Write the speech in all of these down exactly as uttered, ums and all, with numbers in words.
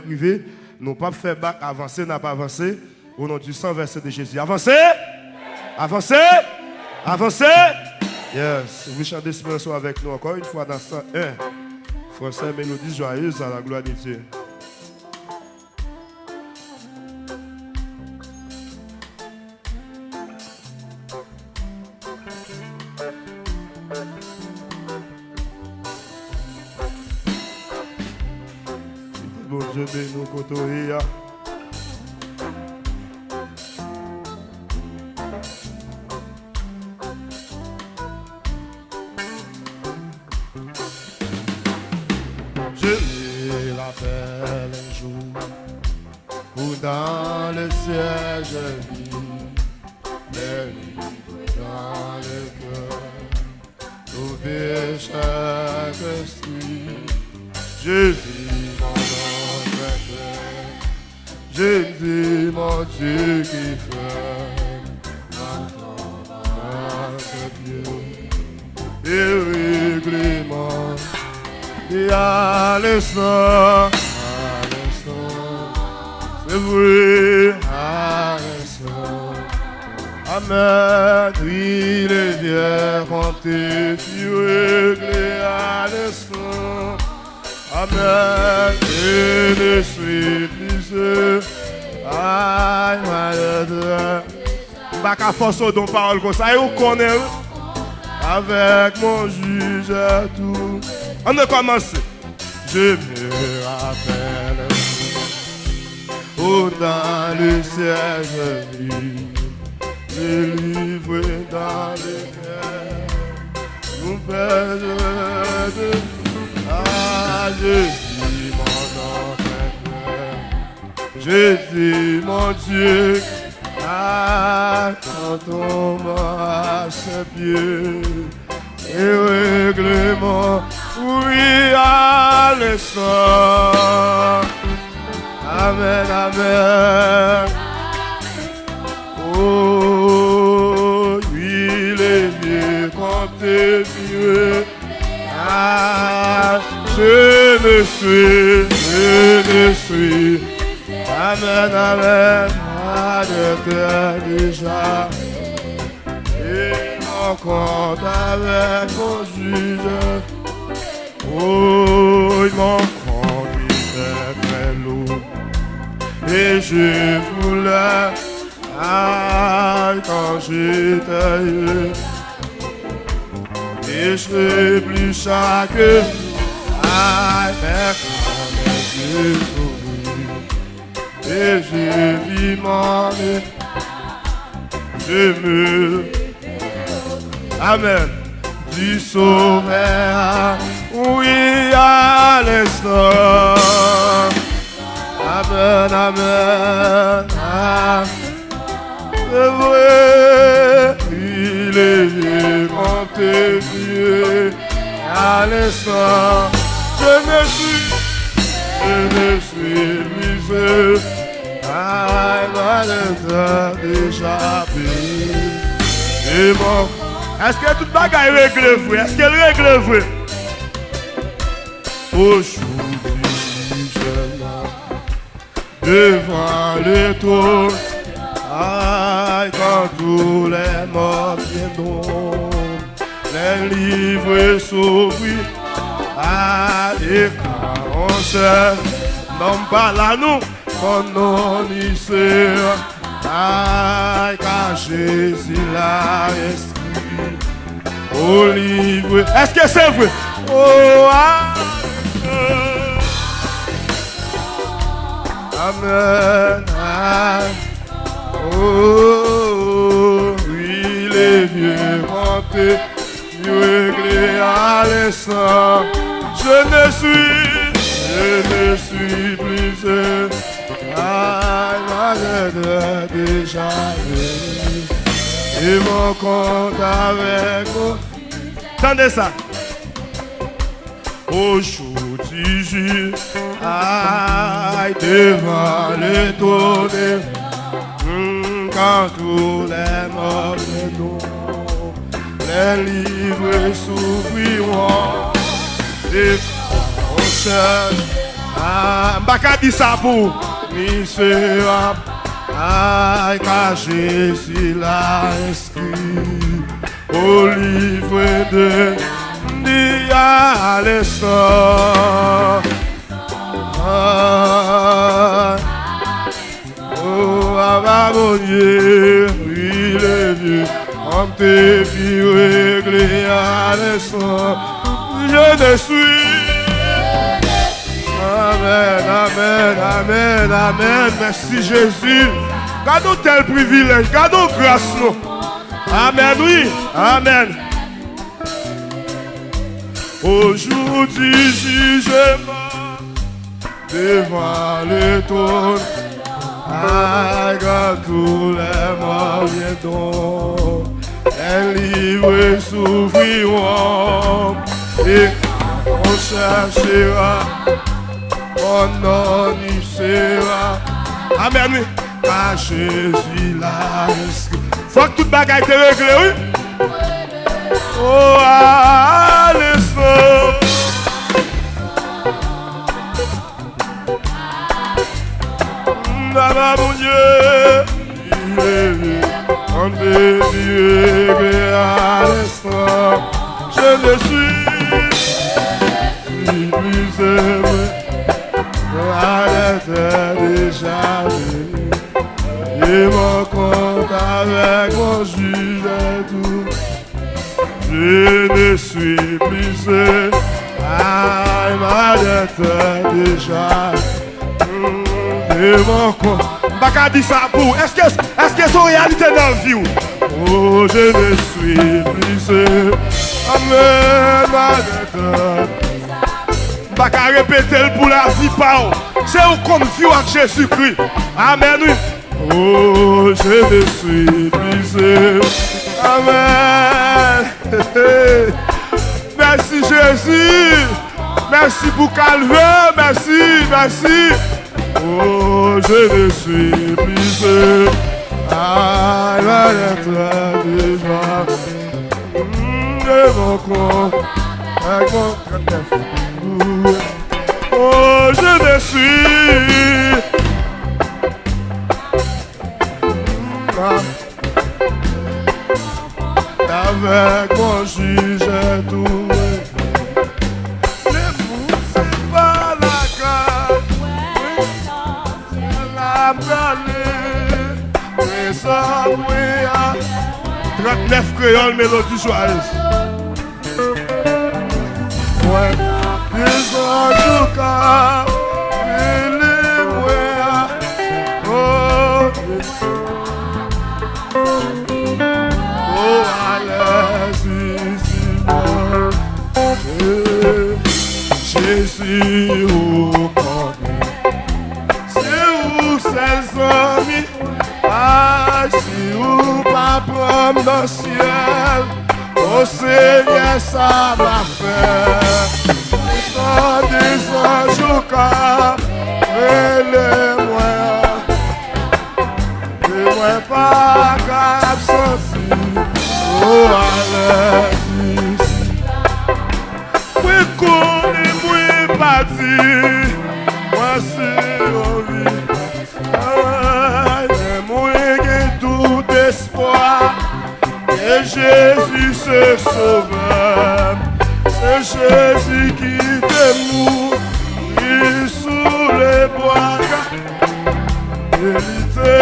rive. Nou p ap fè bak, avanse, n ap avanse. Au nom du sang versé de Jésus. Avanse! Avanse! Avanse! Yes. Ouvri chan desperans ou avèk nou ankò yon fwa nan san en. Français, mélodie joyeuse à la gloire de Dieu. Bondye beni w kote w ye a. Je me rappelle un jour où dans le ciel je vis les livres dans le cœur. Sauvé chaque esprit, Jésus mon autre Père, Jésus mon Dieu qui fait ma tombe à ses pieds. Et règlement, et à l'instant, à l'instant, c'est vrai, à l'instant. Amen. Oui, les vieux compter, tu règles à l'instant. Amen. Je ne suis plus seul. Ay, malade. M pa ka fòse w don pawòl konsa, e ou konnen, wi. Avec mon juge tout. Ann rekòmanse. Je me rappelle, oh, dans le ciel, je vis le livre dans lequel nous perdons de, ah, Jésus, mon autre Père. Jésus, mon Dieu, ah, quand on à ses pieds, et règlement, oui, à l'instant. Amen, amen. Oh, oui, les vieux compter mieux. Ah, je ne suis, je ne suis. Amen, amen. Ah, j'étais déjà. Et mon compte avec mon juge. Oh, mon compte est très lourd. Et je voulais, ah, quand j'étais, et je plie chaque, ah, mais quand mes yeux s'ouvrirent, et je vis mon, je me, amen, du Sauveur, oui, à l'instant. Amen, amen, amen. C'est vrai, il est vivant, Dieu. À l'instant, je me suis, je me suis brisé. Ay, malèz la deja peye. E bon. Èske tout bagay regle vre? Èske l regle vre? Aujourd'hui, je devant le trône. Ay, quand tous les morts viendront, les livres s'ouvriront. Ay, et quand on se, non, pa la, non. Ton non, ni se, ay, ka Jezi la eskri. O livre. Èske se vre? O, a. Amen. A. O, wi, le vye konte. Yo regle a lensan. Je ne suis, je ne suis plus seul. Ay, malèz la deja vini. E mon kont avèk ou. Tande sa. Aujourd'hui, je, ay, devant le trône, mm, quand tous les morts viendront, les livres s'ouvriront, et quand on cherche, Ah, m pa ka di sa pou ou. Mizerab, ay, ka Jezi la enskri au livre de vie à l'instant. Ah. Oh, Papa Bondye, wi, le vye, an te pi regle a leson. Je ne suis. Amen, amen, amen, amen. Mèsi, Jezi. Gade yon tèl privilèj, gade yon gras, non. Amen, wi. Amen. Au jour du jugement, devant le trône, à égale tous les morts viendront. Les livres s'ouvriront et on cherchera, on en y sera. Amen, wi. Ka Jezi la enskri. Fòk tout bagay te regle, wi. Oh, a leson. Papa Bondye, an te regle a leson. Je ne suis plus aimé. La lettre déjà lue. Et mon compte avec mon juge est tout. Je ne suis plus seul. Ay, ma dette déjà. Mm, et mon compte. M pa ka di sa pou ou. Èske, èske se yon reyalite nan vi w? Oh, je ne suis plus seul. Amen, ma dette. M pa ka repete l pou lavi pa w. Se ou konn vi w ak Jezikri. Amen, wi. Oh, je ne suis plus seul. Amen. Mèsi, Jezi. Mèsi pou Kalvè. Mèsi, mèsi. Oh, je ne suis plus seul. Ay, la lettre déjà. Mm, de mon corps, avec mon trente-neuf. Oh, je ne suis pas avec mon juge tout. Le monde, c'est pas la grâce. La prale, prezan mwen an. Trant nèf Kreyòl, Melodi Jwayez. Mwen, prezan jou ka rele mwen an. Oh, oh, alèz isi mwen. Jezi, ou konnen. Se ou sèl zanmi, ay, si ou pa pran m nan syèl, o Senyè, sa m ap fè? Tande zanj ou ka rele mwen, e mwen pa ka ap santi, o, alèz isi. Mwen konnen mwen pa di, mwen si anvi. Ay, men mwen gen tout espwa ke Jezi se Sovè. Se Jezi ki te mouri sou lebwa Kalvari, e li te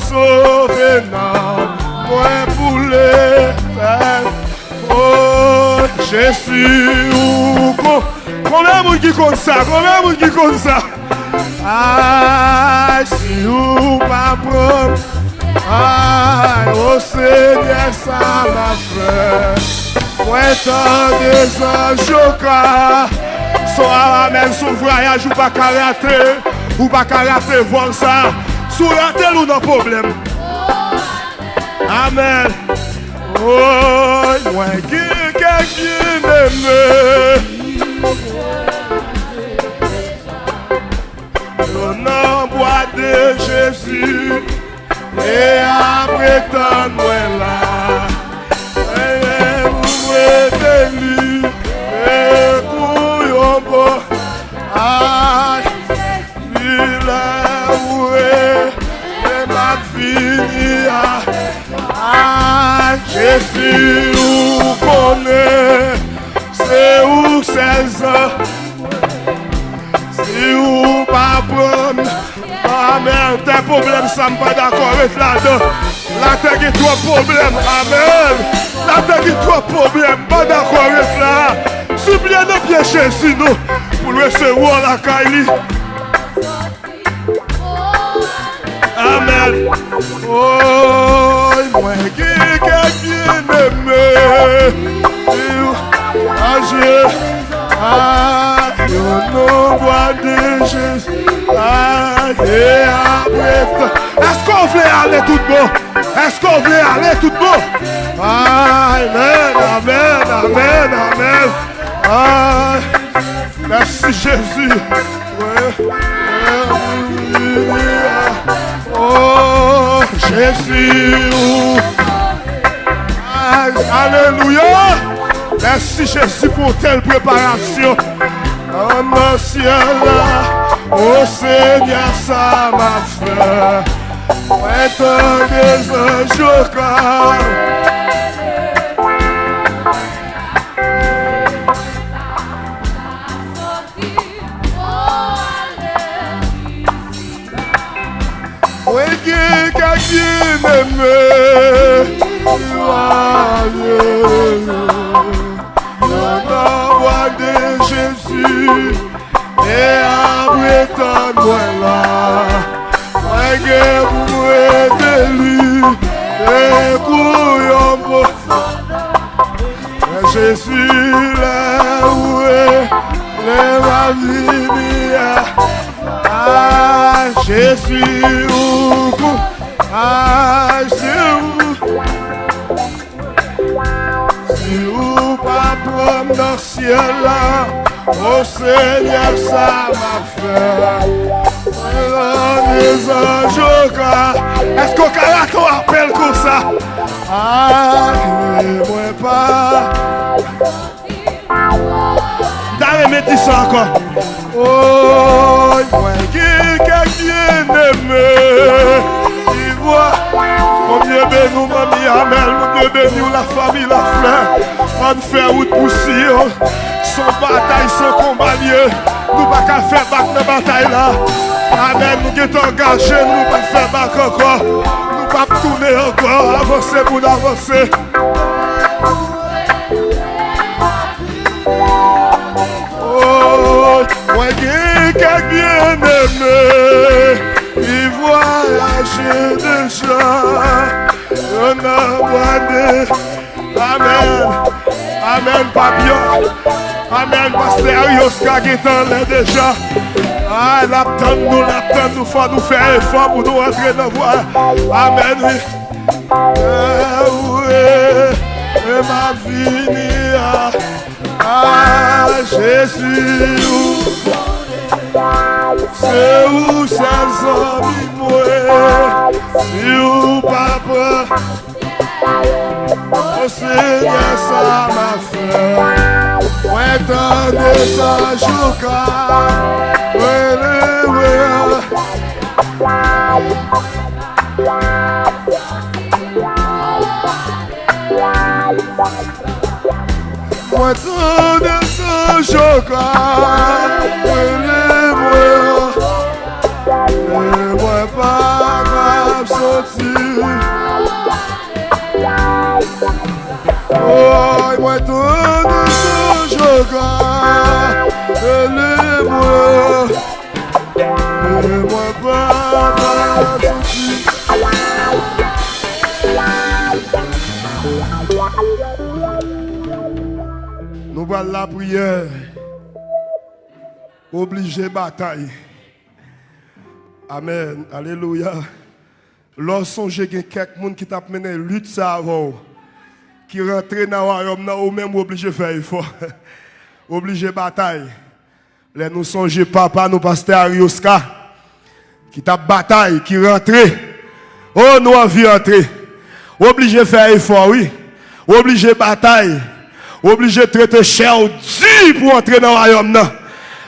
sove nanm mwen pou letènèl. Oh, Jezi, ou kon-, konbyen moun ki konn sa? Konbyen moun ki konn sa? Ay, si ou pa pran m, ay, o Senyè, sa m ap fè? Mwen tande zanj yo ka. Son a amèn, son vwayaj ou pa ka rate. Ou pa ka rate vòl sa. Si w rate l, ou nan pwoblèm. Amèn. Woy, mwen gen kèk byeneme. Yo nan bwa de Jezi, e apre tann mwen la. Mwen rete li, e kou yon bò. Ay, Ou e, e m ap vini a, a Jezi, ou konnen se ou sèl zan. Si ou pa pran m, amèn. Tè pwoblèm sa m pa dakò ret ladan. Latè gen twòp pwoblèm. Amèn. Latè gen twòp pwoblèm. M pa dakò ret la. Sipliye nan pye Jezi nou pou l resevwa w lakay li. Amèn. Oy, mwen gen kèk byeneme. Aje, a, yo non glwa de Jezi. Aje, apre tan. Èske w vle ale tout bon? Èske w vle ale tout bon? Amèn, amèn, amèn, amèn. Ay, mèsi Jezi. Oh, Jezi, ou. Alelouya. Mèsi Jezi pou yon tèl preparasyon. Nan syèl la, o Senyè, sa m ap fè. Mwen tande zanj yo ka. Mwen gen kèk byeneme, yo nan bwa de Jezi, e apre tann mwen la, mwen gen pou mwen rete li, e kou yon po. Jezi, lè ou e, lè m ap vini a, a, Jezi, ou kou, a, se ou. Si ou pa pran m nan syèl la, o Senyè, sa m ap fè? Mwen nan dezanjoka. Èske w ka rate yon apèl konsa? Ay, mwen pa. M ta renmen di sa ankò. Oy, mwen gen kèk byeneme ki vwa. Bondye beni w, manmi Amèl. Bondye beni w, lafanmi Laflè. Ann fè wout pou Siyon. Se yon batay, se yon konba l ye. Nou pa ka fè bak nan batay la. Amèn. Nou gentan angaje, nou pa fè bak ankò. Nou p ap tounen ankò. Avanse pou n avanse. Oh, mwen gen kèk byeneme ki vwayaje deja. Yo nan bwa de. Amèn. Amèn, papyon. Amèn, pastè Arioska gentan anlè deja. Ah, l ap tann nou, l ap tann nou. Fò nou fè efò pou nou antre nan vwa. Amèn, wi. Lè ou e, e m ap vini a, a Jezi, ou se ou sèl zanmi mwen. Si ou pa pran, o Senyè, sa m ap fè? Mwen tande zanj yo ka rele mwen. Mwen tande zanj yo ka rele mwen, e mwen pa ka soti. Oy, mwen tande zanj yo ka rele mwen. E mwen pa ka soti. Nou pral lapriyè. Oblije batay. Amèn. Alelouya. Lè w sonje gen kèk moun ki t ap mennen lit sa avè w, ki rantre nan wayòm nan, ou menm ou oblije fè efò. Ou oblije batay. Lè nou sonje papa nou, pastè Arioska, ki t ap batay, ki rantre. O, nou anvi antre. W oblije fè efò, wi. W oblije batay. W oblije trete chè w di pou w antre nan wayòm nan.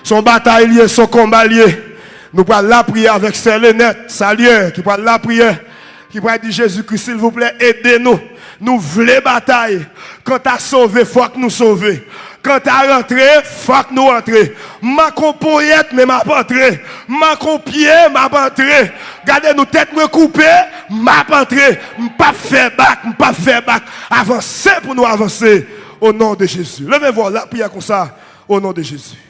Se yon batay li ye, se yon konba li ye. Nou pral lapriyè avèk sè Lenèt Salye, ki pral lapriyè, ki pral di, Jezikri, silvouplè, ede nou. Nou vle batay. Kanta sove, fòk nou sove. Kanta rantre, fòk nou rantre. M manke yon ponyèt, men m ap antre. M manke yon pye, m ap antre. Gade nou, tèt mwen koupe, m ap antre. M p ap fè bak, m p ap fè bak. Avanse pou nou avanse. O non de Jezi. Leve vwa w, lapriyè konsa. O non de Jezi.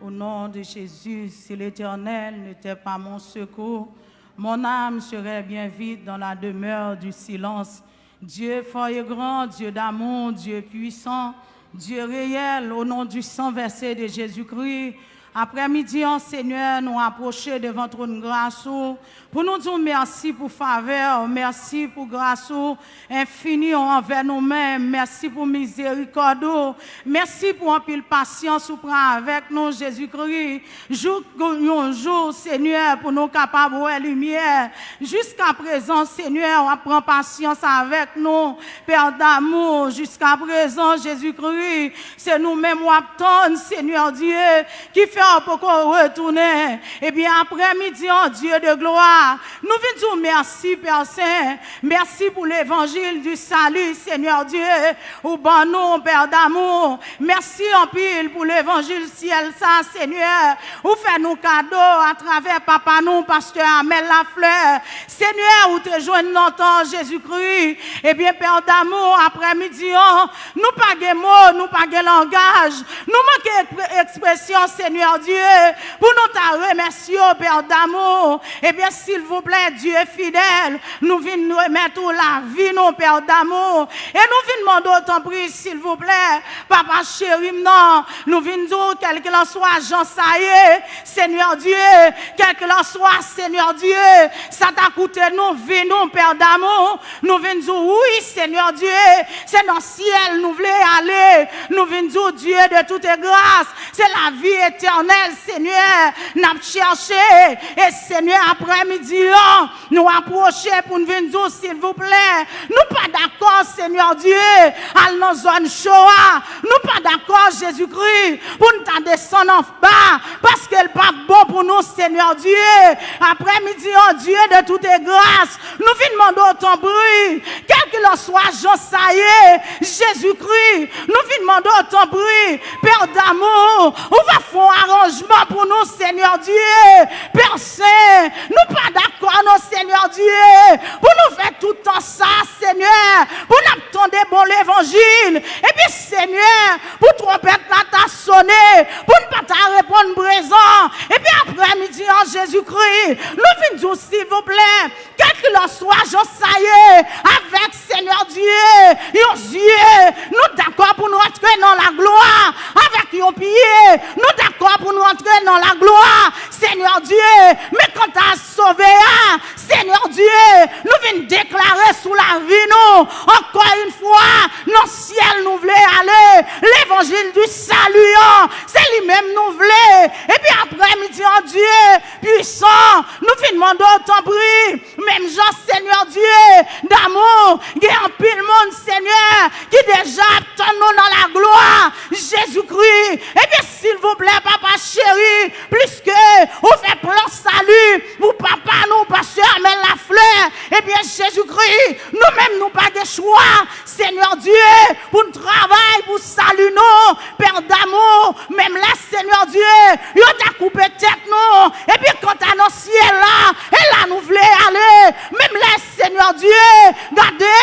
Au nom de Jésus, si l'Éternel n'était pas mon secours, mon âme serait bien vite dans la demeure du silence. Dieu fort et grand, Dieu d'amour, Dieu puissant, Dieu réel, au nom du sang versé de Jésus-Christ, aprè midi an, Senyè, nou apwoche devan twòn gras ou, pou nou di w mèsi pou favè w, mèsi pou gras ou enfini anvè nou menm, mèsi pou mizerikòd ou, mèsi pou anpil pasyans ou pran avèk nou, Jezikri, jouk yon jou, Senyè, pou nou kapab wè limyè. Jiskaprezan, Senyè, w ap pran pasyans avèk nou, Pè damou, jiskaprezan, Jezikri, se nou menm w ap tann, Senyè Dye, ki fè w poko retounen. Ebyen, aprè midi an, Dye de glwa, nou vin di w mèsi, Pè Sen. Mèsi pou levanjil di sali, Senyè Dye, ou ban nou, Pè damou. Mèsi anpil pou levanjil syèl sa, Senyè. Ou fè nou kado atravè papa nou, pastè Amèl Laflè. Senyè, ou te jwenn nan tan Jezikri. Ebyen, Pè damou, aprè midi an, nou pa gen mo, nou pa gen langaj. Nou manke ekspre- ekspresyon, Senyè Dye, pou nou ta remèsye w, Pè damou. Ebyen, silvouplè, Dye fidèl, nou vin remèt ou lavi nou, Pè damou. E nou vin mande w, tanpri, silvouplè, papa cheri m nan, nou vin di w, kèlkelanswa jan sa ye, Senyè Dye, kèlkelanswa, Senyè Dye, sa ta koute nou vi nou, Pè damou, nou vin di w, wi, Senyè Dye, se nan syèl nou vle ale. Nou vin di w, Dye de tout e gras, se lavi etènèl, Senyè, n ap chèche. E, Senyè, aprè midi an, nou apwoche pou n vin di w, silvouplè, nou pa dakò, Senyè Dye, al nan zòn cho a. Nou pa dakò, Jezikri, pou n ta desann anba, paske l p ap bon pou nou, Senyè Dye. Aprè midi an, Dye de tout e gras, nou vin mande w, tanpri, kèlkelanswa jan sa ye, Jezikri, nou vin mande w, tanpri, Pè damou, ou va fè yon aranjman pou nou, Senyè Dye. Pè Sen, nou pa dakò non, Senyè Dye, pou nou fè tout tan sa, Senyè, pou n ap tande bon levanjil. Epi, Senyè, pou twonpèt la ta sone, pou n pa ta reponn prezan. Epi, aprè midi an, Jezikri, nou vin di w, silvouplè, kèlkelanswa jan sa ye, avèk, Senyè Dye, yon zye, nou dakò pou nou antre nan laglwa, avèk yon pye, nou dakò pou nou antre nan laglwa, Senyè Dye, men kanta sove a, Senyè Dye, nou vin deklare sou lavi nou, ankò yon fwa, nan syèl nou vle ale, levanjil di sali an, se li menm nou vle, epi aprè midi an, Dye pwisan, nou vin mande w, tanpri, menm jan, Senyè Dye damou, gen anpil moun, Senyè, ki deja ap tann nou nan laglwa, Jezikri. Ebyen, silvouplè, papa cheri, pliske ou fè plan sali pou papa nou, pastè Amèl Laflè, ebyen, Jezikri, nou menm nou pa gen chwa, Senyè Dye, pou n travay pou sali nou, Pè damou, menm lè, Senyè Dye, yo ta koupe tèt nou, epi kanta nan syèl la, e la nou vle ale, menm lè, Senyè Dye, gade,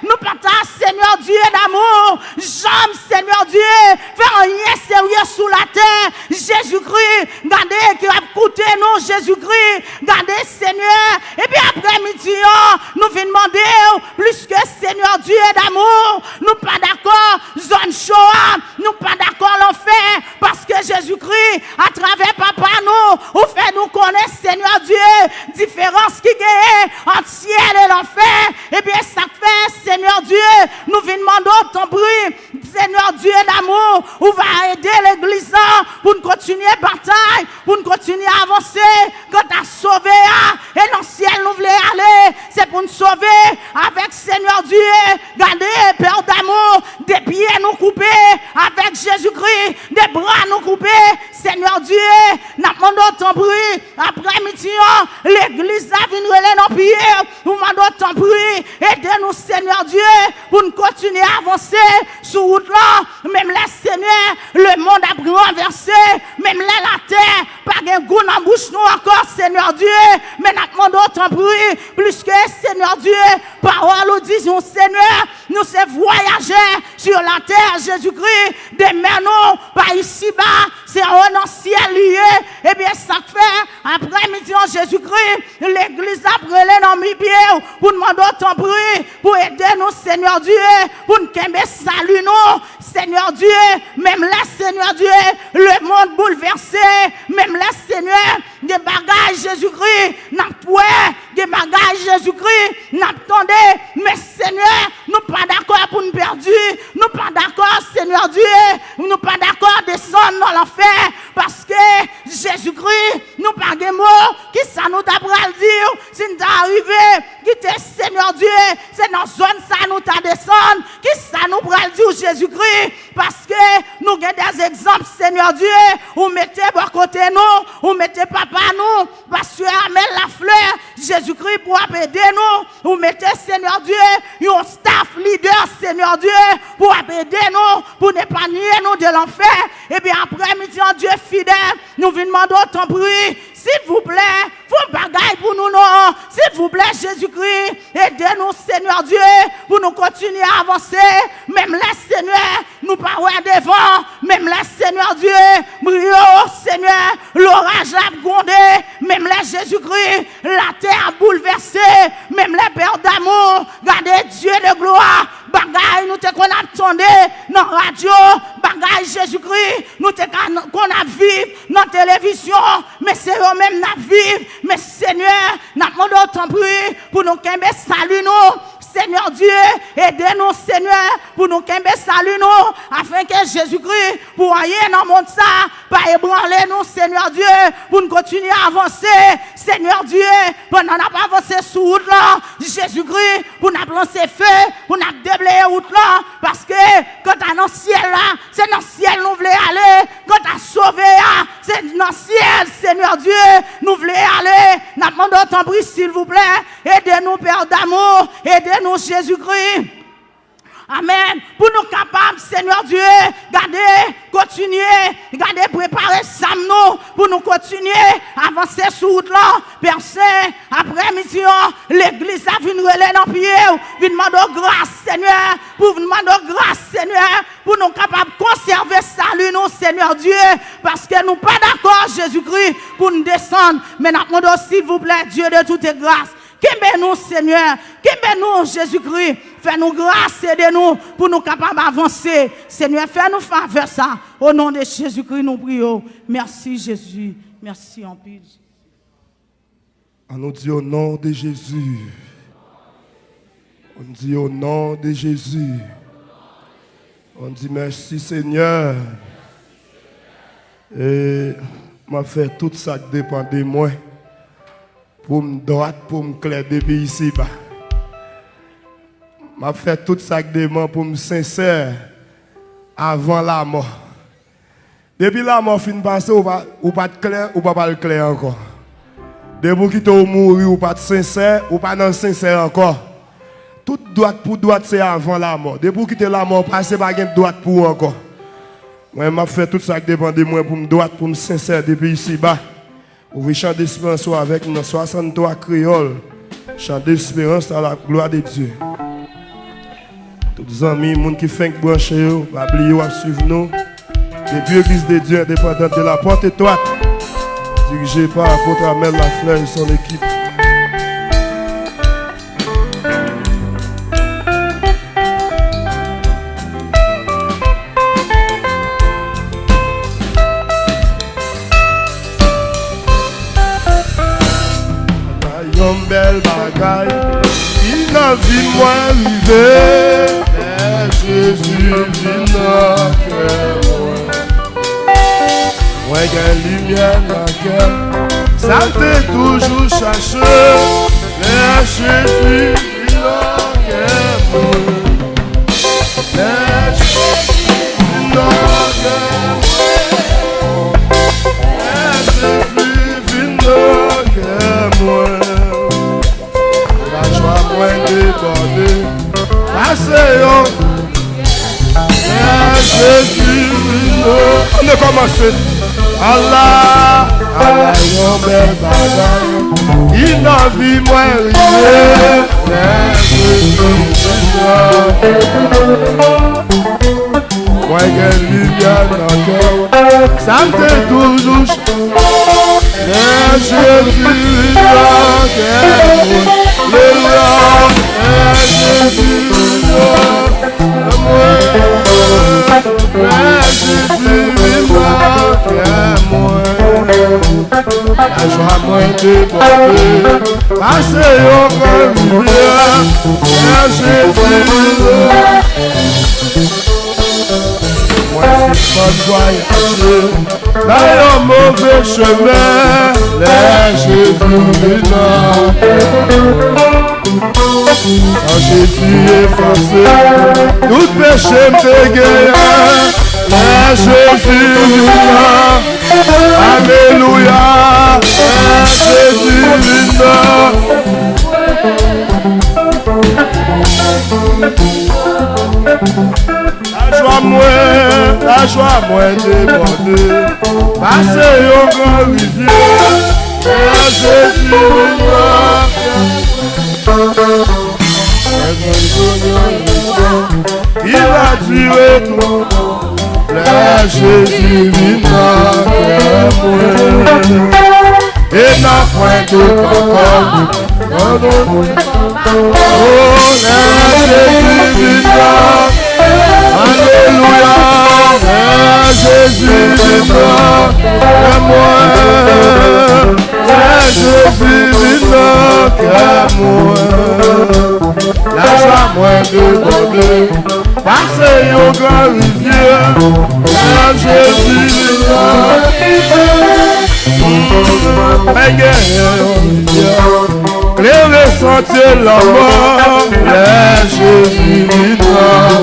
nou pa ta, Senyè Dye damou, janm, Senyè Dye, fè anyen serye sou latè, Jezikri, gade ki ap koute nou, Jezikri, gade, Senyè, epi aprè midi an, nou vin mande w, pliske, Senyè Dye damou, nou pa dakò, zòn cho a, nou pa dakò lanfè, paske Jezikri, atravè papa nou, ou fè nou konnen, Senyè Dye, diferans ki genyen ant syèl e lanfè. Ebyen, sa k fè, Senyè Dye, nou vin mande w, tanpri, Senyè Dye damou, ou va ede legliz la pou n kontinye batay, pou n kontinye avanse. Kanta sove a, e nan syèl nou vle ale, se pou n sove avèk Senyè Dye. Gade, Pè damou, de pye nou koupe avèk Jezikri, de bra nou koupe, Senyè Dye, n ap Aprèmidi an, legliz la vin rele nan pye w pou mande w tanpri, ede nou, Senyè Dye, pou n kontinye avanse sou wout lan. Menm lè, Senyè, lemonn ap ranvèse, menm lè latè pa gen gou nan bouch nou ankò, Senyè Dye, men n ap mande w tanpri, pliske, Senyè Dye, pawòl ou di nou, Senyè, nou se vwayajè sur la tè, Jezikri, demè nou pa isiba, se anwo nan syèl li ye. Ebyen, sa k fè, aprèmidi an, Jezikri, legliz la ap rele nan mi pye w pou n mande w tanpri, pou ede nou, Senyè Dye, pou n kenbe sali nou, Senyè Dye, menm lè, Senyè Dye, lemonn boulvèse, menm lè, Senyè, gen bagay, Jezikri, n ap wè, gen bagay, Jezikri, n ap tande, men, Senyè, nou pa dakò pou n pèdi, nou pa dakò, Senyè Dye, nou pa dakò desann nan lanfè, paske, Jezikri, nou pa gen mo, kisa nou ta pral di w si n ta rive kite, Senyè Dye, se nan zòn sa nou ta desann, kisa nou pral di w, Jezikri, paske nou gen de egzanp, Senyè Dye, ou mete bò kote nou, ou mete papa nou, pastè Amel Lafleur, Jezikri, pou ap ede nou, ou mete, Senyè Dye, yon staff lidè, Senyè Dye, pou ap ede nou, pou n epanye nou de lanfè. Ebyen, aprèmidi an, Dye fidèl, nou vin mande w tanpri, silvouplè, fè yon bagay pou nou non, silvouplè, Jezikri, ede nou, Senyè Dye, pou nou kontinye avanse, menm lè, Senyè, nou pa wè devan, menm lè, Senyè Dye, m priye w, Senyè, loraj la ap gwonde, menm lè, Jezikri, latè ap boulvèse, menm lè, Pè damou, gade, Dye de glwa, bagay nou te konn ap tande nan radyo, bagay, Jezikri, nou te ka n-, konn ap viv nan televizyon, men se yo menm n ap viv, men, Senyè, n ap mande w tanpri pou nou kenbe sali nou, Senyè Dye, ede nou, Senyè, pou nou kenbe sali nou, afenke Jezikri, pou anyen nan mond sa pa ebranle nou, Senyè Dye, pou n kontinye avanse, Senyè Dye, pandan n ap avanse sou wout lan, Jezikri, pou n ap lanse fe, pou n ap debleye wout lan, paske kanta nan syèl la, se nan syèl nou vle ale, kanta sove a, se nan syèl, Senyè Dye, nou vle ale. N ap mande w tanpri, silvouplè, ede nou, Pè damou, ede nou, Jezikri. Amèn. Pou nou kapab, Senyè Dye, gade, kontinye, gade, prepare zam nou, pou nou kontinye avanse sou wout lan. Pè Sen, aprèmidi an, legliz la vin rele nan pye w, vin mande w gras, Senyè, pou vin mande w gras, Senyè, pou nou kapab konsève sali nou, Senyè Dye, paske nou pa dakò, Jezikri, pou n desann, men n ap mande w, silvouplè, Dye de toute grâce, kenbe nou, Senyè, kenbe nou, Jezikri, fè nou gras, ede nou, pou nou kapab avanse, Senyè, fè nou favè sa, o non de Jezikri, nou priye w. Mèsi, Jezi, mèsi anpil. An nou di, o non de Jezi. An di, o non de Jezi. An di, mèsi, Senyè. E m ap fè tout sa k depann de mwen pou m dwat, pou m klè depi isiba. M ap fè tout sa k demann pou m sensè avan lamò. Depi lamò fin pase, ou pa, ou pa t klè, ou pa pral klè ankò. Depi w kite w mouri, ou pa t sensè, ou pa nan sensè ankò. Tout dwat pou dwat se avan lamò. Depi w kite lamò pase, pa gen dwat pou ou ankò. Mwen, m ap fè tout sa k depann de mwen pou m dwat, pou m sensè depi isiba. Ouvri chan desperans ou avèk nou nan swasanntwa kreyòl. Chant d'espérance à la gloire de Dieu. Tout zanmi, moun ki fenk branche yo, pa bliye w ap swiv nou. Depi Église de Dieu Indépendante de la Porte Étroite, dirigé par Apôtre Amel Lafleur et son équipe. Yon bèl bagay ki nan vi mwen rive. Lè Jezi vin nan kè mwen, mwen gen limyè nan kè. Sa m te toujou chache. Lè Jezi vin nan kè mwen. Lè Jezi vin nan kè mwen. Lè Jezi vin nan Lajwa mwen debòde. Pase yon. Lè Jezi vin nan. Ann rekòmanse. Ala, ala yon bèl bagay ki nan vi mwen rive. Lè Jezi vin nan. Mwen gen limyè nan kè. Sa m te toujou ch-, lè Jezi vin nan kè mwen. Alelouya. Lè Jezi vin nan kè mwen. Lè Jezi vin nan kè mwen. Lajwa mwen debòde. Pase yon gran rivyè. Lè Jezi vin nan. Mwen sispann vwayaje nan yon move chemen. Lè Jezi vin nan. Kan Jezi efase tout peche m te genyen. Lè Jezi vin nan. Alelouya. Lè Jezi vin nan. Lajwa mwen, lajwa mwen debòde. Pase yon gran rivyè. Lè Jezi vin nan. Mwen gen yon leson ki va dire tou. Lè Jezi vin nan kè mwen. E nan pwen dout ankò. O, lè Jezi vin nan. Alelouya. Lè Jezi vin nan kè mwen. Lè Jezi vin nan kè mwen. Lajwa mwen debòde. Pase yon gran rivyè. Lè Jezi vin nan. Mwen gen yon rivyè. Klere santye lanmò. Lè Jezi vin nan.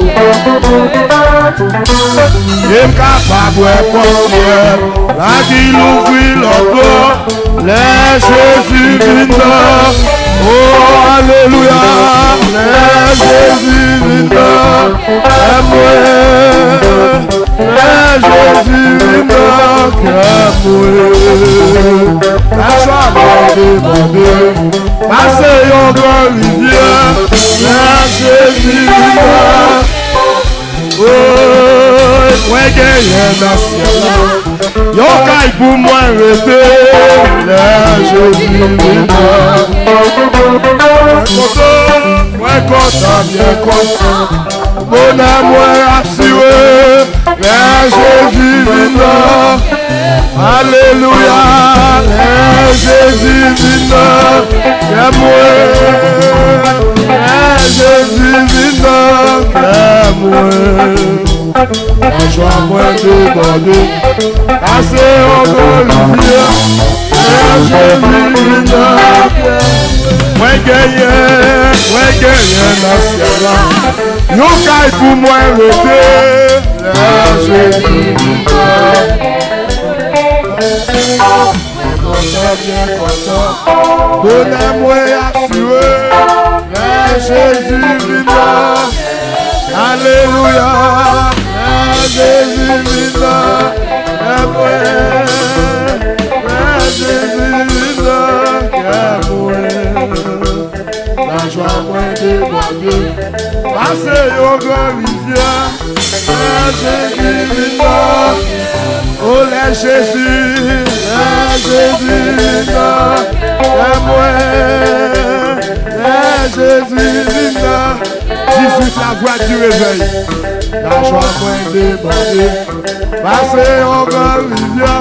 E m kapab wè pòt syèl la ki louvri lòtbò. Lè Jezi vin nan. O, alelouya. Lè Jezi vin nan. Kè mwen. Lè Jezi vin nan kè mwen. Lajwa mwen debòde. Pase yon gran rivyè. Lè Jezi vin nan. Oy, mwen genyen nan syèl la yon kay pou mwen rete. Lè Jezi vin nan. Mwen kontan, mwen kontan, byen kontan. Bonè mwen asire. Lè Jezi vin nan. Alelouya. Lè Jezi vin nan kè mwen. Lè Jezi vin nan kè mwen. Lajwa mwen debòde. Pase yon gran rivyè. Lè Jezi vin nan kè mwen. Mwen genyen, mwen genyen nan syèl la yon kay pou mwen rete. Lè Jezi vin nan. Mwen kontan, byen kontan. Bonè mwen asire. Lè Jezi vin nan. Alelouya. Lè Jezi vin nan kè mwen. Lè Jezi vin nan kè mwen. Lajwa mwen debòde. Pase yon gran rivyè. Lè Jezi vin nan. O, lè Jezi, lè Jezi vin nan kè mwen. Lè Jezi vin nan. Dizuit, la voix du réveil. Lajwa mwen debòde. Pase yon gran rivyè.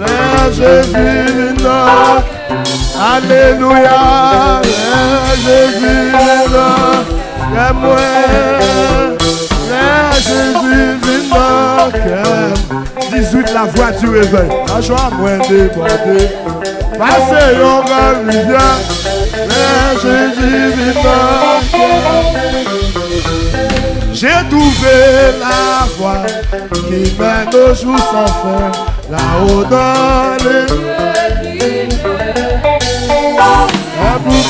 Lè Jezi vin nan. Alelouya. Lè Jezi vin nan kè mwen. Lè Jezi vin nan kè mwen. Dizuit, la voix du réveil. Lajwa mwen debòde. Pase yon gran rivyè. Lè Jezi vin nan kè mwen. J'ai trouvé la voie qui mène au jour sans fin. Là-haut dans les...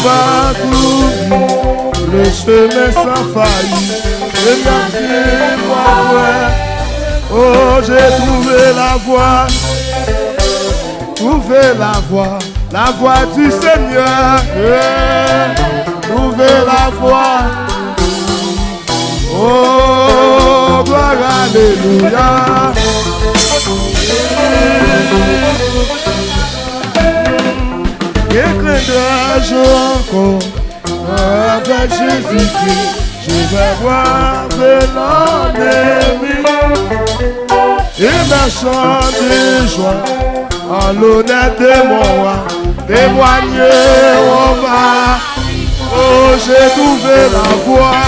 Parcouru le chemin sans faille. Et merci, mon frère. Oh, j'ai trouvé la voie. Trouvé la voie. La voie du Seigneur. Yeah. Trouvé la voie. Oh, gloire, alléluia. Gen klendaj ankò avèk Jezikri, je vais voir l'ennemi. Et marchant de joie, en l'honneur de mon roi, témoigner on va. Oh, j'ai trouvé la voie.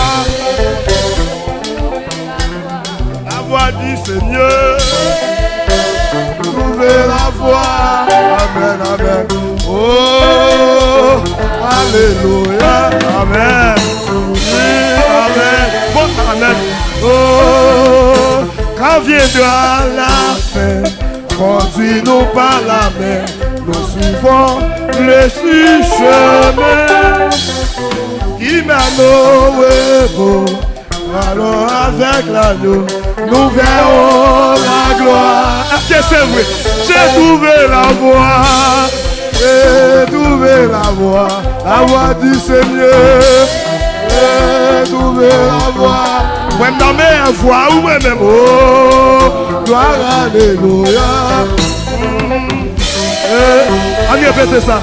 La voie du Seigneur. Trouver la voie. Amen, amen. Oh, alléluia. Amen. Oui, amen. Bon, amen. Oh, quand viendra la fin, conduis-nous par la main. Nous suivons le chemin qui mène au repos. Alors avec l'agneau, nous verrons la gloire. Est-ce que c'est vrai? J'ai trouvé la voie. J'ai trouvé la voie. La voie du Seigneur. J'ai trouvé la voie. Mwen m nan meyè vwa ou mwen menm. Oh, gloire, alléluia. Eh, ann repete sa.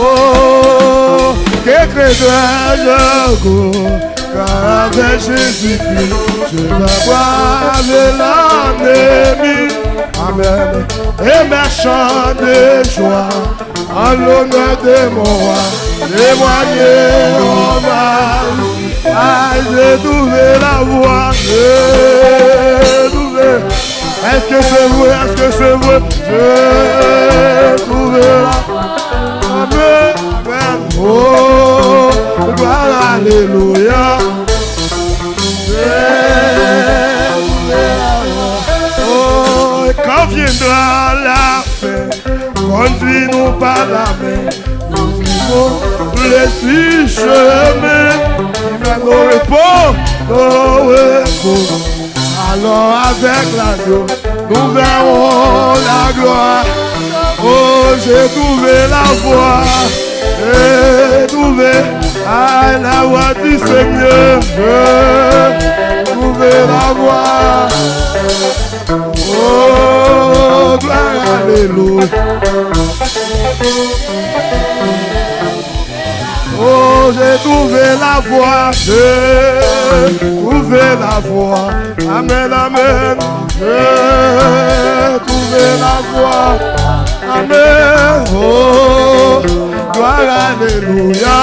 Oh, que craindrai-je encore, car avec Jésus-Christ, je vais braver l'ennemi. Amen. Et marchant de joie, en l'honneur de mon roi, témoigner on va. Ah, j'ai trouvé la voie, j'ai trouvé. Est-ce que c'est vrai? Est-ce que c'est vrai? J'ai trouvé la. Amen. Amen. Oh, gloire, alléluia. J'ai trouvé la. Oh, quand viendra la fin, conduis-nous par la main. Nous suivons le chemin qui mène au repos, au repos. Alors avec l'agneau, nous verrons la gloire. Oh, j'ai trouvé la voie. J'ai trouvé, ah, la voie du Seigneur. J'ai trouvé la voie. Oh, gloire, alléluia. Oh, j'ai trouvé la voie, j'ai trouvé la voie. Amen, amen. J'ai trouvé la voie. Amen. Oh, gloire, alléluia.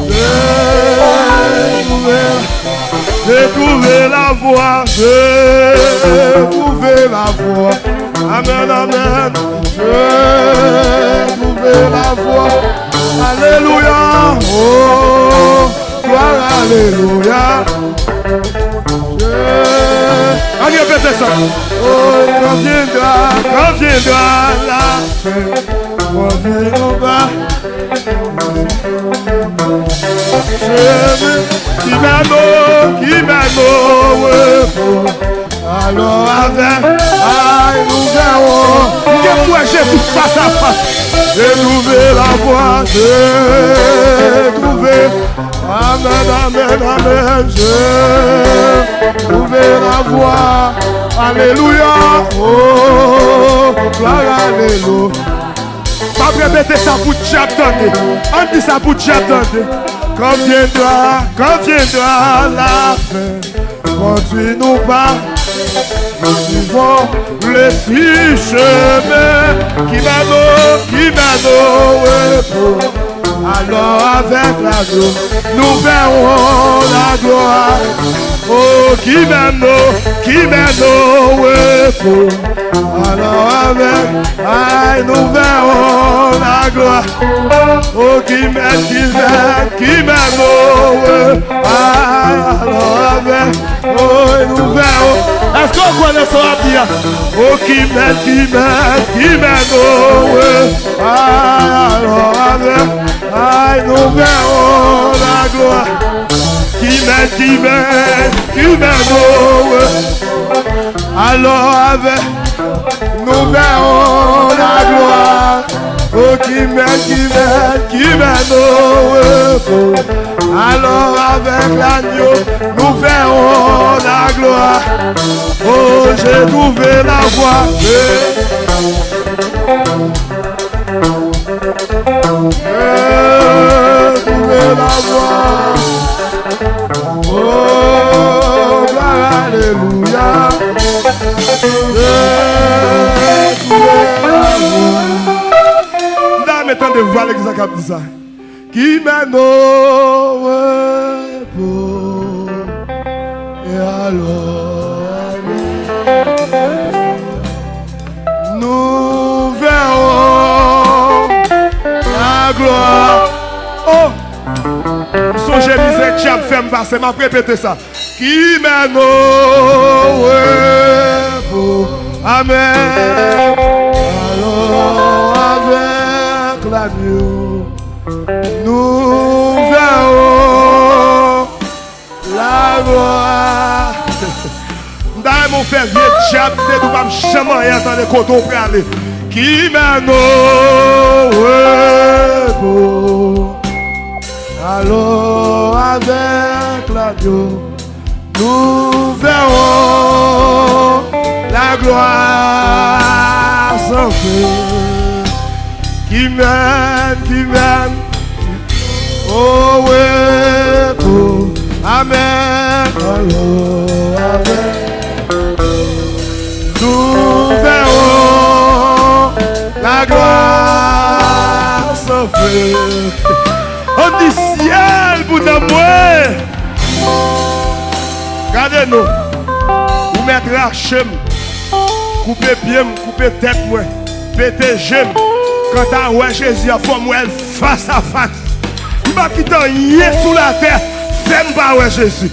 J'ai trouvé, j'ai trouvé la voie, j'ai trouvé la voie. Amen, amen. J'ai trouvé la voie. Alléluia. Oh, gloire, alléluia. J'ai... Ann repete sa. Oh, quand viendra, quand viendra la fin, quand viendra chemin qui mène, qui mène au repos. Alors avec, ay, nous verrons. Mwen kwè Jezi fas a fas. J'ai trouvé la voie, j'ai trouvé. Amen, amen, amen. J'ai trouvé la voie. Alléluia. Oh, gloire, alléluia. M ap repete sa pou dyab tande. Ann di sa pou dyab tande. Quand viendra, quand viendra la fin, conduis-nous par, nous suivons le chemin qui mène au, qui mène au repos. Alors avec l'agneau, nous verrons la gloire. Oh, qui mène au, qui mène au repos. Alors avec, ay, nous verrons la gloire. Oh, qui mène, qui mène, qui mène au repos. Ay, alors avec, oh, nous verrons. Èske w kwè nan sa w ap di a? Oh, qui mène, qui mène, qui mène au repos. Ay, alors avec, Ki mèt, ki mèt nou. Alò avè nou vèwon laglwa. O ki mèt, ki mèt, ki mèt nou. Alò avèk lanyo nou vèwon laglwa. O, j'ai trouvé la voie. J'ai trouvé la voie. Oh, gloire, alléluia. J'ai trouvé la voie. M ta renmen tande vwa legliz la k ap di sa. Ki mèn o repo. E alò, nou vèwon laglwa. Oh! M sonje mizè dyab fè m pase, m ap repete sa. Ki mèn o repo. Amèn. Alò, avèk lanyo, nou vèwon laglwa. M ta renmen w fè vye dyab tèt ou p ap janm anyen tande kote w prale. Ki mèn o repo. Alò, avèk lanyo, nou vèwon laglwa san fen. Ki mèn, ki mèn o repo. Amèn. Alò, avèk nou vèwon laglwa san fen. Ann di syèl pou nanm mwen. Gade non. Ou mèt rache m, koupe pye m, koupe tèt mwen, pete je m. Kanta wè Jezi a, fò m wè l fas a fas. Li p ap kite anyen sou latè fè m pa wè Jezi.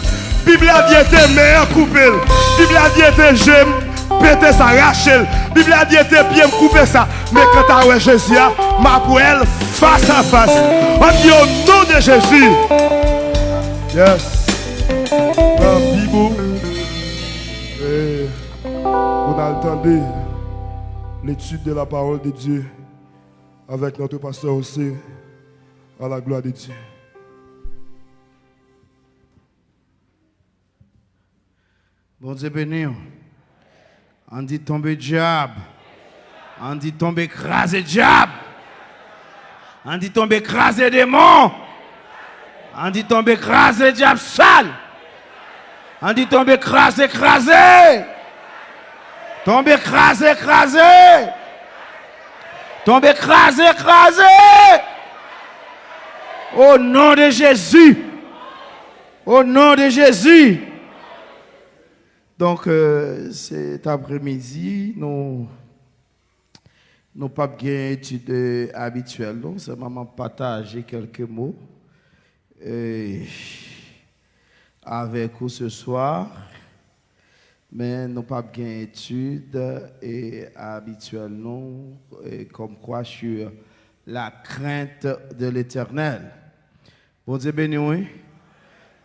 Bib la di ete men an koupe l. Bib la di ete je m, pete sa, rache l. Bib la di ete pye m, koupe sa. Men kanta wè Jezi a, m ap wè l fas a fas. Ann di o non de Jezi. Yes. Pran Bib ou. E pou n al tande l'étude de la parole de Dieu avec notre pasteur José, à la gloire de Dieu. Bondye beni w. Ann di tonbe dyab. Ann di tonbe kraze dyab. Ann di tonbe kraze demon. Ann di tonbe kraze dyab sal. Ann di tonbe kraze kraze. Tonbe kraze kraze. Tonbe kraze kraze. O non de Jezi. O non de Jezi. Donk, euh, sètapremidi, nou, nou p ap gen etid, euh, abityèl, non. Sèlman m ap pataje kèlke mo, euh, avèk ou ce soir. Men nou p ap gen etid, euh, abityèl, non, euh, comme quoi sur la crainte de l'Éternel. Bondye beni w, wi.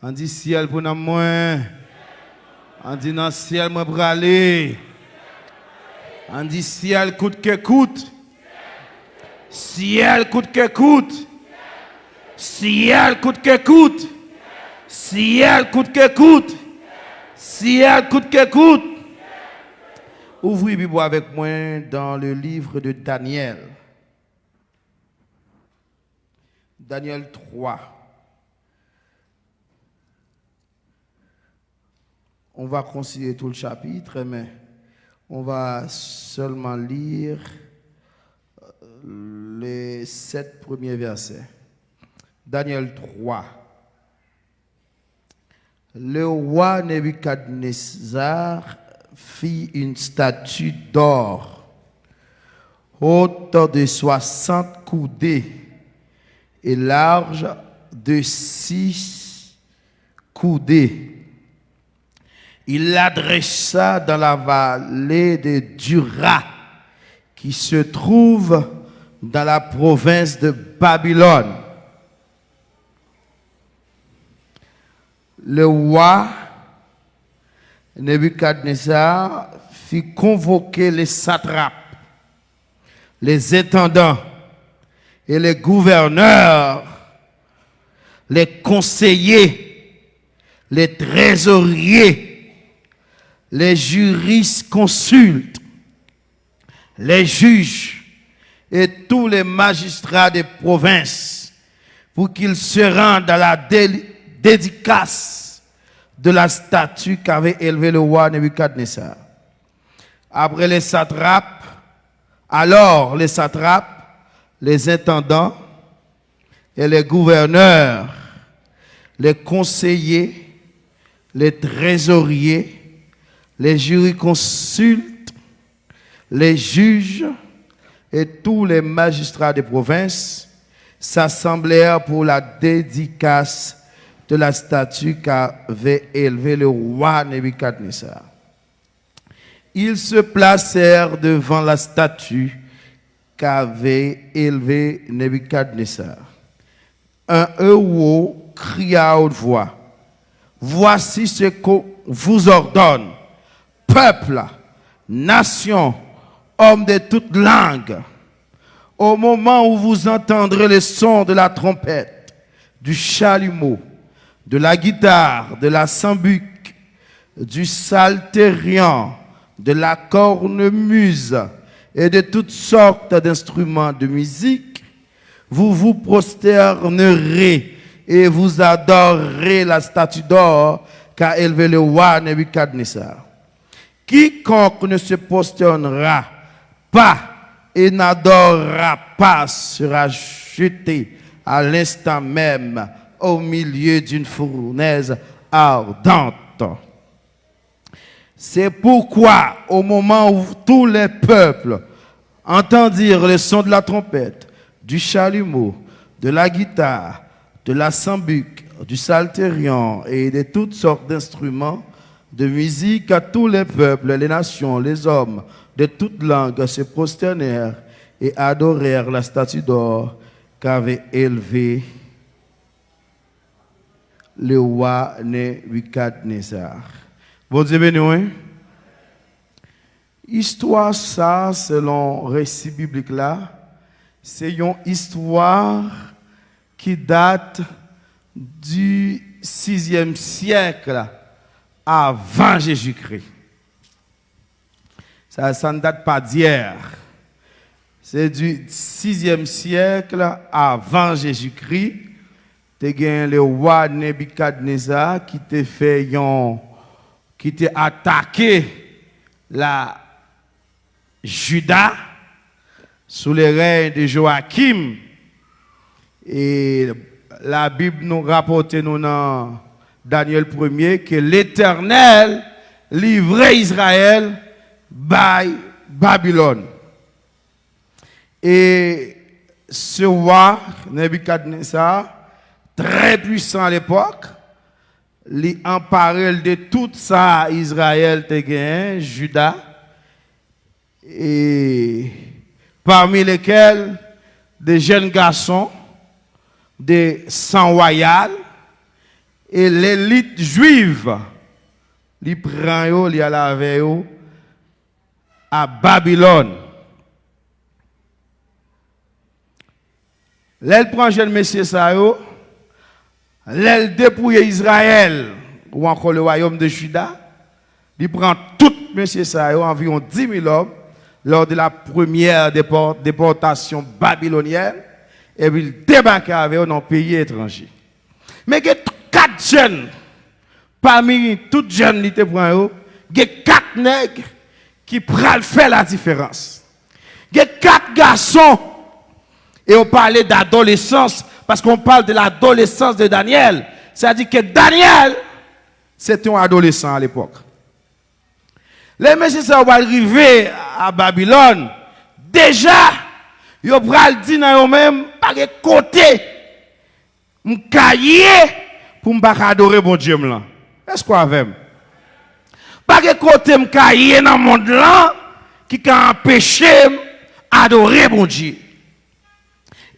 Ann di syèl pou nanm mwen. Ann di nan syèl mwen prale. Ann di syèl kout ke kout. Syèl kout ke kout. Syèl kout ke kout. Syèl kout ke kout. Syèl kout ke kout. Ouvri Bib ou avèk mwen dans le livre de Daniel. Daniel trois. On va considérer tout le chapitre, mais on va seulement lire, euh, les sept premiers versets. Daniel trois. Le roi Nebuchadnezzar fit une statue d'or, haute de soixante coudées et large de six coudées. Il la dressa dans la vallée de Dura, qui se trouve dans la province de Babylone. Le roi Nebuchadnezzar fit convoquer les satrapes, les intendants et les gouverneurs, les conseillers, les trésoriers, les jurisconsultes, les juges et tous les magistrats de province pour qu'ils se rendent à la dé- dédicace de la statue qu'avait élevée le roi Nebuchadnezzar. Après les satrapes, alors les satrapes, les intendants et les gouverneurs, les conseillers, les trésoriers, les jurisconsultes, les juges et tous les magistrats de province s'assemblèrent pour la dédicace de la statue qu'avait élevée le roi Nebuchadnezzar. Ils se placèrent devant la statue qu'avait élevée Nebuchadnezzar. Un héros cria à haute voix, voici ce qu'on vous ordonne, peuple, nation, hommes de toute langue. Au moment où vous entendrez le son de la trompette, du chalumeau, de la guitare, de la sambuc, du psalterion, de la cornemuse et de toutes sortes d'instruments de musique, vous vous prosternerez et vous adorerez la statue d'or qu'a élevée le roi Nebuchadnezzar. Quiconque ne se prosternera pas et n'adorera pas sera jeté à l'instant même au milieu d'une fournaise ardente. C'est pourquoi, au moment où tous les peuples entendirent le son de la trompette, du chalumeau, de la guitare, de la sambuc, du psalterion et de toutes sortes d'instruments de musique, tous les peuples, les nations, les hommes de toute langue se prosternèrent et adorèrent la statue d'or qu'avait élevée le roi Nebuchadnezzar. Bondye beni w, wi. Istwa sa, selon resi biblik la, se yon istwa ki dat di sizyèm syèk avan Jezikri. Sa, ça ne date pas d'hier. Se di sizyèm syèk avan Jezikri, te gen le roi Nebikadneza ki te fè yon, ki te atake la Jida sou le rèy de Joachim. E Labib nou rapòte nou nan Danyèl premye ke Letènèl livre Izrayèl bay Babilòn. E se wa Nebikadneza, trè pwisan a lepòk, li anpare l de tout sa Izrayèl te genyen, Jida, e parmi lesquels des jeunes garçons de sang royal et l'élite juive. Li pran yo, li al avè yo a Babilòn. Lè l pran jèn mesye sa yo, lè l depouye Izrayèl, ou ankò le royaume de Juda, li pran tout mesye sa yo, anviwon dis mil òm, lors de la première dépor- déportation babylonienne, epi l debake avè yo nan peyi etranje. Men gen kat jèn, pami tout jèn li te pran yo, gen kat nèg ki pral fè ladiferans. Gen kat gason, e yo pale d'adolescence, parce qu'on parle de l'adolescence de Daniel. C'est-à-dire que Daniel, se te yon adolesan a lepòk. Lè mesye sa yo pral rive a Babilòn, deja, yo pral di nan yo menm, pa gen kote m ka ye pou m pa ka adore Bondye m lan. Èske w avè m? Pa gen kote m ka ye nan mond lan ki ka anpeche m adore Bondye.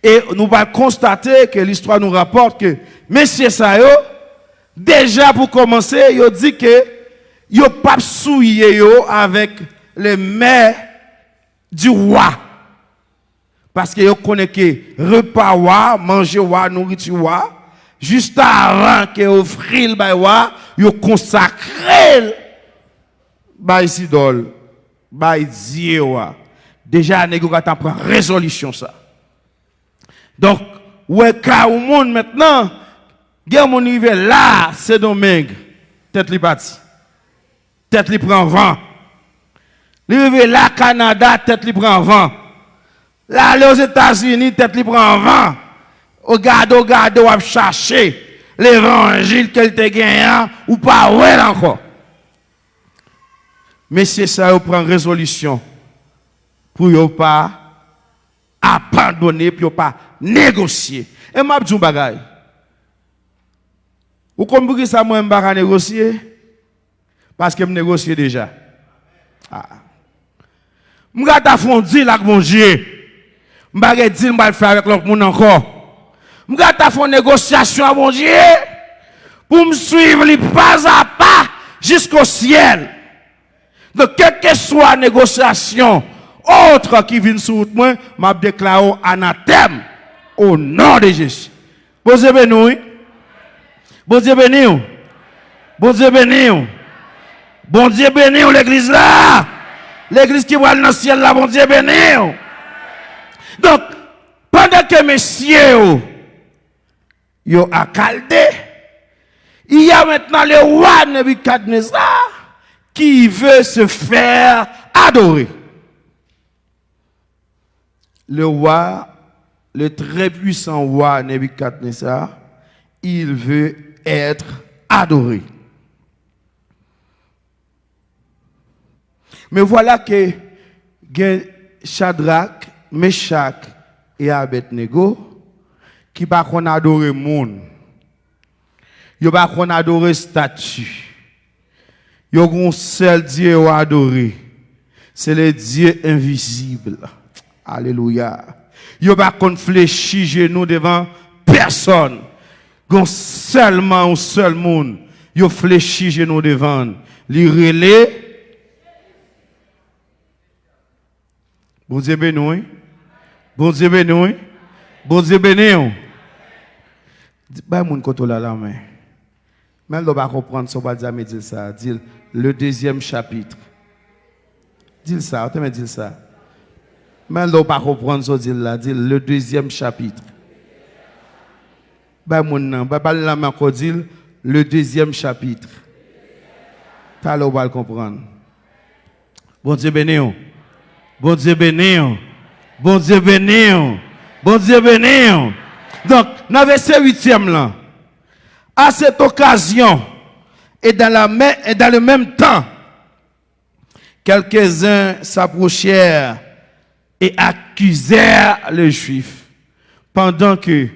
E nou va konstate ke listwa nou rapòte ke mesye sa yo, Deja pou kòmanse, yo di ke yo p ap souye yo avèk le mè di wa. Paske yo konnen ke repa wa, manje wa, nouriti wa, jis avan ke yo ofri l bay wa, yo konsakre l bay zidòl, bay dye wa. Deja, nèg yo gentan pran rezolisyon sa. Donk, ou wè ka yon moun mentnan, gen moun rive la, Sendomeng, tèt li pati. Tèt li pran van. Li rive la, Kanada, tèt li pran van. L ale Ozetazini, tèt li pran van. Ou gade, ou gade, w ap chache levanjil ke l te genyen an, ou pa wè l ankò. Mesye sa yo pran rezolisyon pou yo pa abandone, pou yo pa negosye. E m ap di yon bagay. Ou konn poukisa mwen m pa ka negosye? Paske m negosye deja. Ah. M ka ta fè yon dil ak Bondye. M pa gen dil m pral fè avèk lòt moun ankò. M ka ta fè yon negosyasyon ak Bondye pou m swiv li pa a pa jisko syèl. Donk, kèlkeswa negosyasyon otre ki vin sou wout mwen, m ap deklare w anatèm o non de Jezi. Bondye beni w, wi. Bondye beni w. Bondye beni w. Bondye beni w, legliz la. Legliz ki pral nan syèl la, Bondye beni w. Donk, pandan ke mesye yo, yo a Kalde, il y a maintenant le roi Nebuchadnezzar qui veut se faire adorer. Le roi, le très puissant roi Nebuchadnezzar, il veut être adoré. Mais voilà que gen Chadrak, Mechak e Abednego ki pa konn adore moun. Yo pa konn adore stati. Yo gen yon sèl Dye yo adore. Se le Dye envizib. Alelouya. Yo pa konn flechi jenou devan pèsòn. Gen sèlman yon sèl moun yo flechi jenou devan l. Li rele Bondye beni w, wi. Bondye beni w, wi. Bondye beni w. Di, bay moun kote w la lanmen. Menm lè w pa konprann sa w pral di a, men di l sa. Di l, le deuxième chapitre. Di l sa, ou te men di l sa. Menm lè w pa konprann sa w di l la, di l, le deuxième chapitre. Bay moun nan, bay, bay l lanmen ankò, di l, le deuxième chapitre. Talè w pral konprann. Bondye beni w. Bondye beni w. Bondye beni w. Bondye beni w. Donk, nan vèsè uityèm lan, à cette occasion, et dans la mè-, et dans le même temps, quelques-uns s'approchèrent et accusèrent les Juifs, pendant que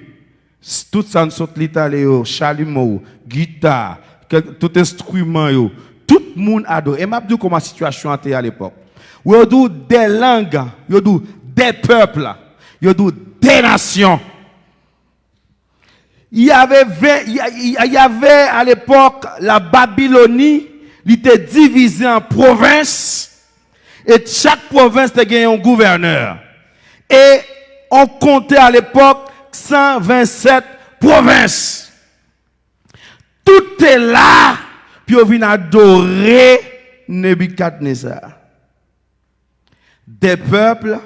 s-, tout sa n sot li talè yo, chalimo, gita, kèk, tout enstriman yo, tout moun adore. E m ap di w kòman sitiyasyon an te ye alepòk. Yo di w des langues, yo di w des peuples, yo di w des nations. Il y avait vingt, il y a-, il y a-, il y avait à l'époque la Babylonie, li te divize an pwovens, e chak pwovens te gen yon gouvènè. E on konte à l'époque cent vingt-sept pwovens. Tout te la pou yo vin adore Nebikadneza. Des peuples,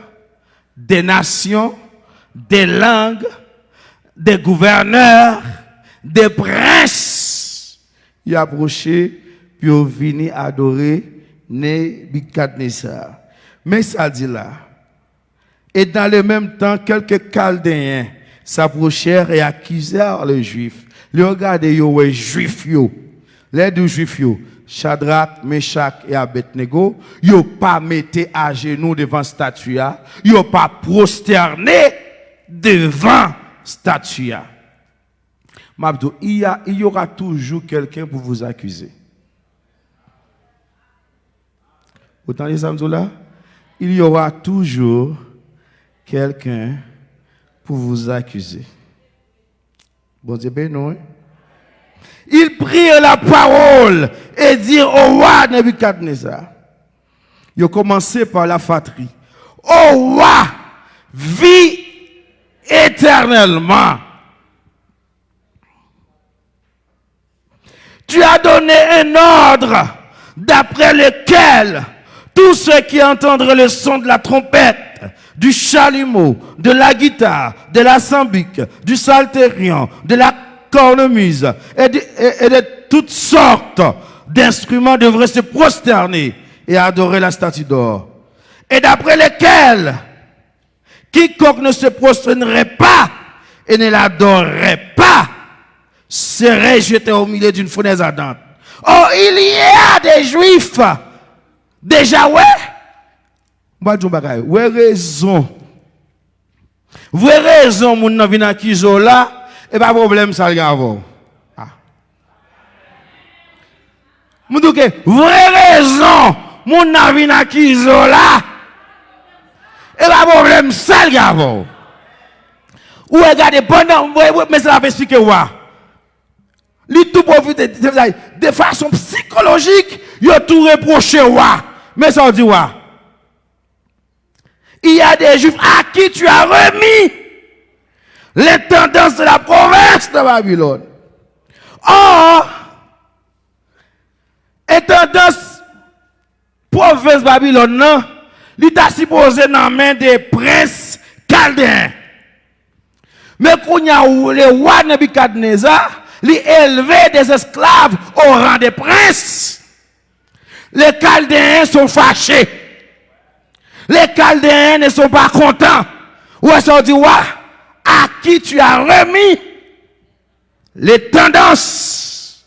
des nations, des langues, des gouverneurs, des princes. Yo apwoche pou yo vini adore Nebikadneza. Men sa l di la. Et dans le même temps, quelques Chaldéens s'approchèrent et accusèrent les Juifs. Lè yo gade, yo wè Jwif yo. Lè di w Jwif yo, Chadrak, Mechak e Abednego, yo pa mete ajenou devan estati a, yo pa pwostène devan estati a. M ap di w, il y a, il y aura toujours quelqu'un pour vous accuser. Ou tande sa m di w la? Il y aura toujours quelqu'un pour vous accuser. Bondye beni w, wi. Ils prirent la parole et dirent au roi Nebuchadnezzar. Ils ont commencé par la flatterie. Ô roi, vis éternellement. Tu as donné un ordre d'après lequel tous ceux qui entendraient le son de la trompette, du chalumeau, de la guitare, de la sambique, du psalterion, de la cornemuse et de, et, et de toutes sortes d'instruments devraient se prosterner et adorer la statue d'or, et d'après lequel quiconque ne se prosternerait pas et ne l'adorerait pas serait jeté au milieu d'une fournaise ardente. Or, il y a des Juifs déjà, ouais. Mwen di yon bagay. Wè rezon. Vrè rezon moun nan vin akize w la, e pa pwoblèm sa l gen avè w. Ah. Mwen di w ke vrè rezon moun nan vin akize w la, e pa pwoblèm sa l gen avè w. Ou wè gade pandan, mwen, mwen, men sa l ap esplike w a. Li tou pwofite, de fason sikolojik, yo tou repwoche w a. Men sa w di w a. Il y a des Juifs à qui tu as remis l'intendance de la province de Babylone. Or, entandans pwovens Babilòn nan, li ta sipoze nan men de prens kaldeyen. Men kounye a, le roi Nebikadneza, li élève des esclaves au rang de princes. Les Chaldéens sont fâchés. Les Chaldéens ne sont pas contents. Ou wè sa w di, wa, à qui tu as remis les tendances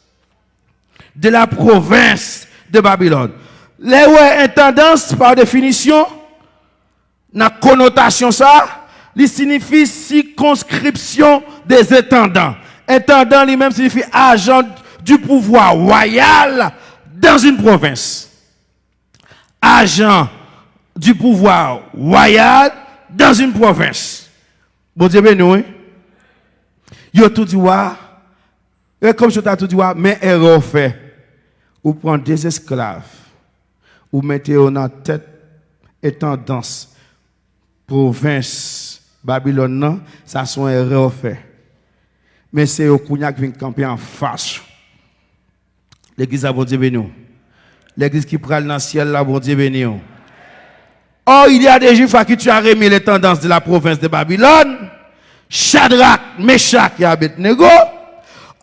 de la province de Babylone. Lè w wè entandans, pa definisyon, nan konotasyon sa, li siyifi circonscription des intendants. Intendant li menm siyifi agent du pouvoir royal dans une province. Agent du pouvoir royal dans une province. Bondye beni w, wi. Yo tou di, wa, e kòmsi yo ta tou di, wa, men erè w fè. Ou pran de esklav, ou mete yo nan tèt entandans pwovens Babilòn nan, sa se yon erè w fè. Men se yo kounye a ki vin kanpe anfas ou. Legliz la, Bondye beni w. Legliz ki pral nan syèl la, Bondye beni w. Or, il y a des Juifs à qui tu as remis l'intendance de la province de Babylone, Shadrach, Meshach et Abednego,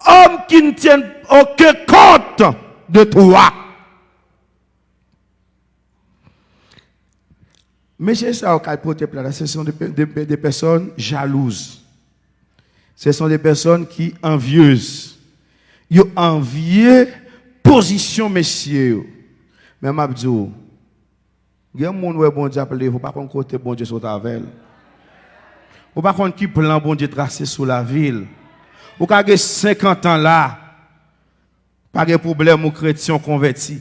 hommes qui ne tiennent aucun compte de toi. Mesye sa yo k al pote plent la, ce sont des, des, des personnes jalouses. Ce sont des personnes qui envieuses. Yo anvye pozisyon mesye yo. Men m ap di w, gen moun wè Bondye ap leve, ou pa konn kote Bondye sot avè l. Ou pa konn ki plan Bondye trase sou lavi l. Ou ka gen senkant an la, pa gen pwoblèm, ou kretyen, ou konvèti.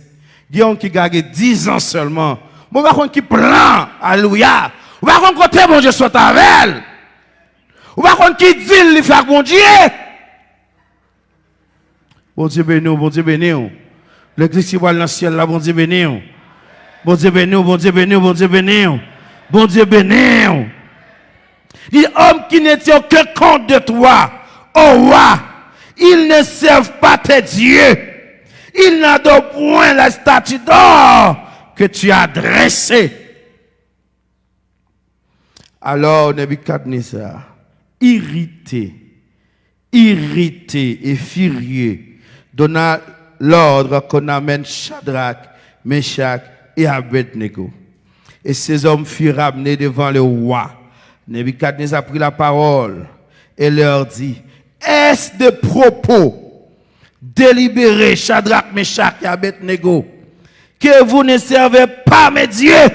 Gen yon ki ka gen diz an sèlman. Men w pa konn ki plan, alelouya. Ou pa konn kote Bondye sot avè l. Ou pa konn ki dil li fè ak Bondye. Bondye beni w, Bondye beni w. Legliz ki pral nan syèl la, Bondye beni w. Bondye beni w, Bondye beni w, Bondye beni w. Bondye beni w. Dit, hommes qui ne tiennent aucun compte de toi, ô roi, ils ne servent pas tes dieux, ils n'adorent point la statue d'or que tu as dressée. Alors Nebuchadnezzar, irrité, irrité et furieux, donna l'ordre qu'on amène Shadrach, Meshach et Abednego. Et ces hommes furent ramenés devant le roi. Nebuchadnezzar prit la parole et leur dit, est-ce de propos délibéré, Shadrach, Meshach et Abednego, que vous ne servez pas mes dieux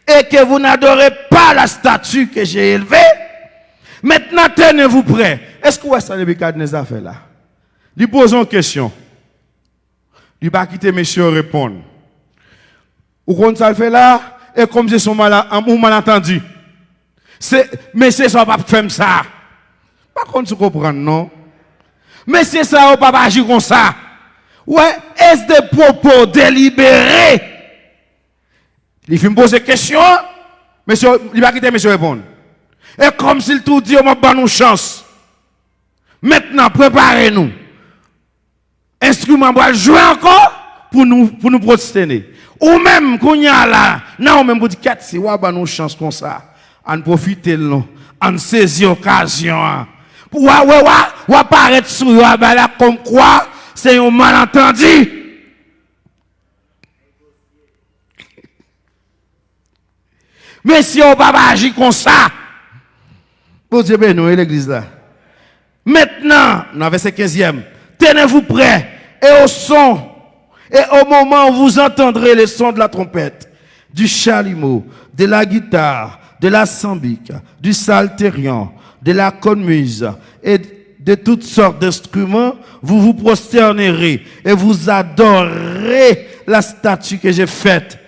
et que vous n'adorez pas la statue que j'ai élevée? Maintenant, tenez-vous prêts. Èske w wè sa Nebikadneza fè la? Li poze yon kesyon. Li pa kite mesye yo reponn. Ou konn sa l fè la? E kòm se yon mala-, yon malentendi. Se, mesye sa w p ap fè m sa. Pa konn si w konprann, non. Mesye sa yo p ap aji konsa. Wè, e se de pwopo delibere. Li fin poze kesyon an, mesye, li pa kite mesye reponn. E kòmsi l tou di yo, "M ap ban nou chans. Mentnan, prepare nou. Enstriman pral jwe ankò pou nou, pou nou pwostène." Ou menm, kounye a la, nan ou menm pou di, "Kèt, si w a ban nou chans konsa, ann pwofite l non. Ann sezi okazyon an." Pou w a wè, w a, w a parèt sou yo, a bay la kòmkwa se yon malantandi. Mesye, w p ap aji konsa. Bondye beni w, wi, legliz la. Maintenant, nan vèsè kenzyèm, tenez-vous prêts, et au son, et au moment où vous entendrez le son de la trompette, du chalumeau, de la guitare, de la sambique, du psalterion, de la cornemuse, et de toutes sortes d'instruments, vous vous prosternerez et vous adorerez la statue que j'ai faite.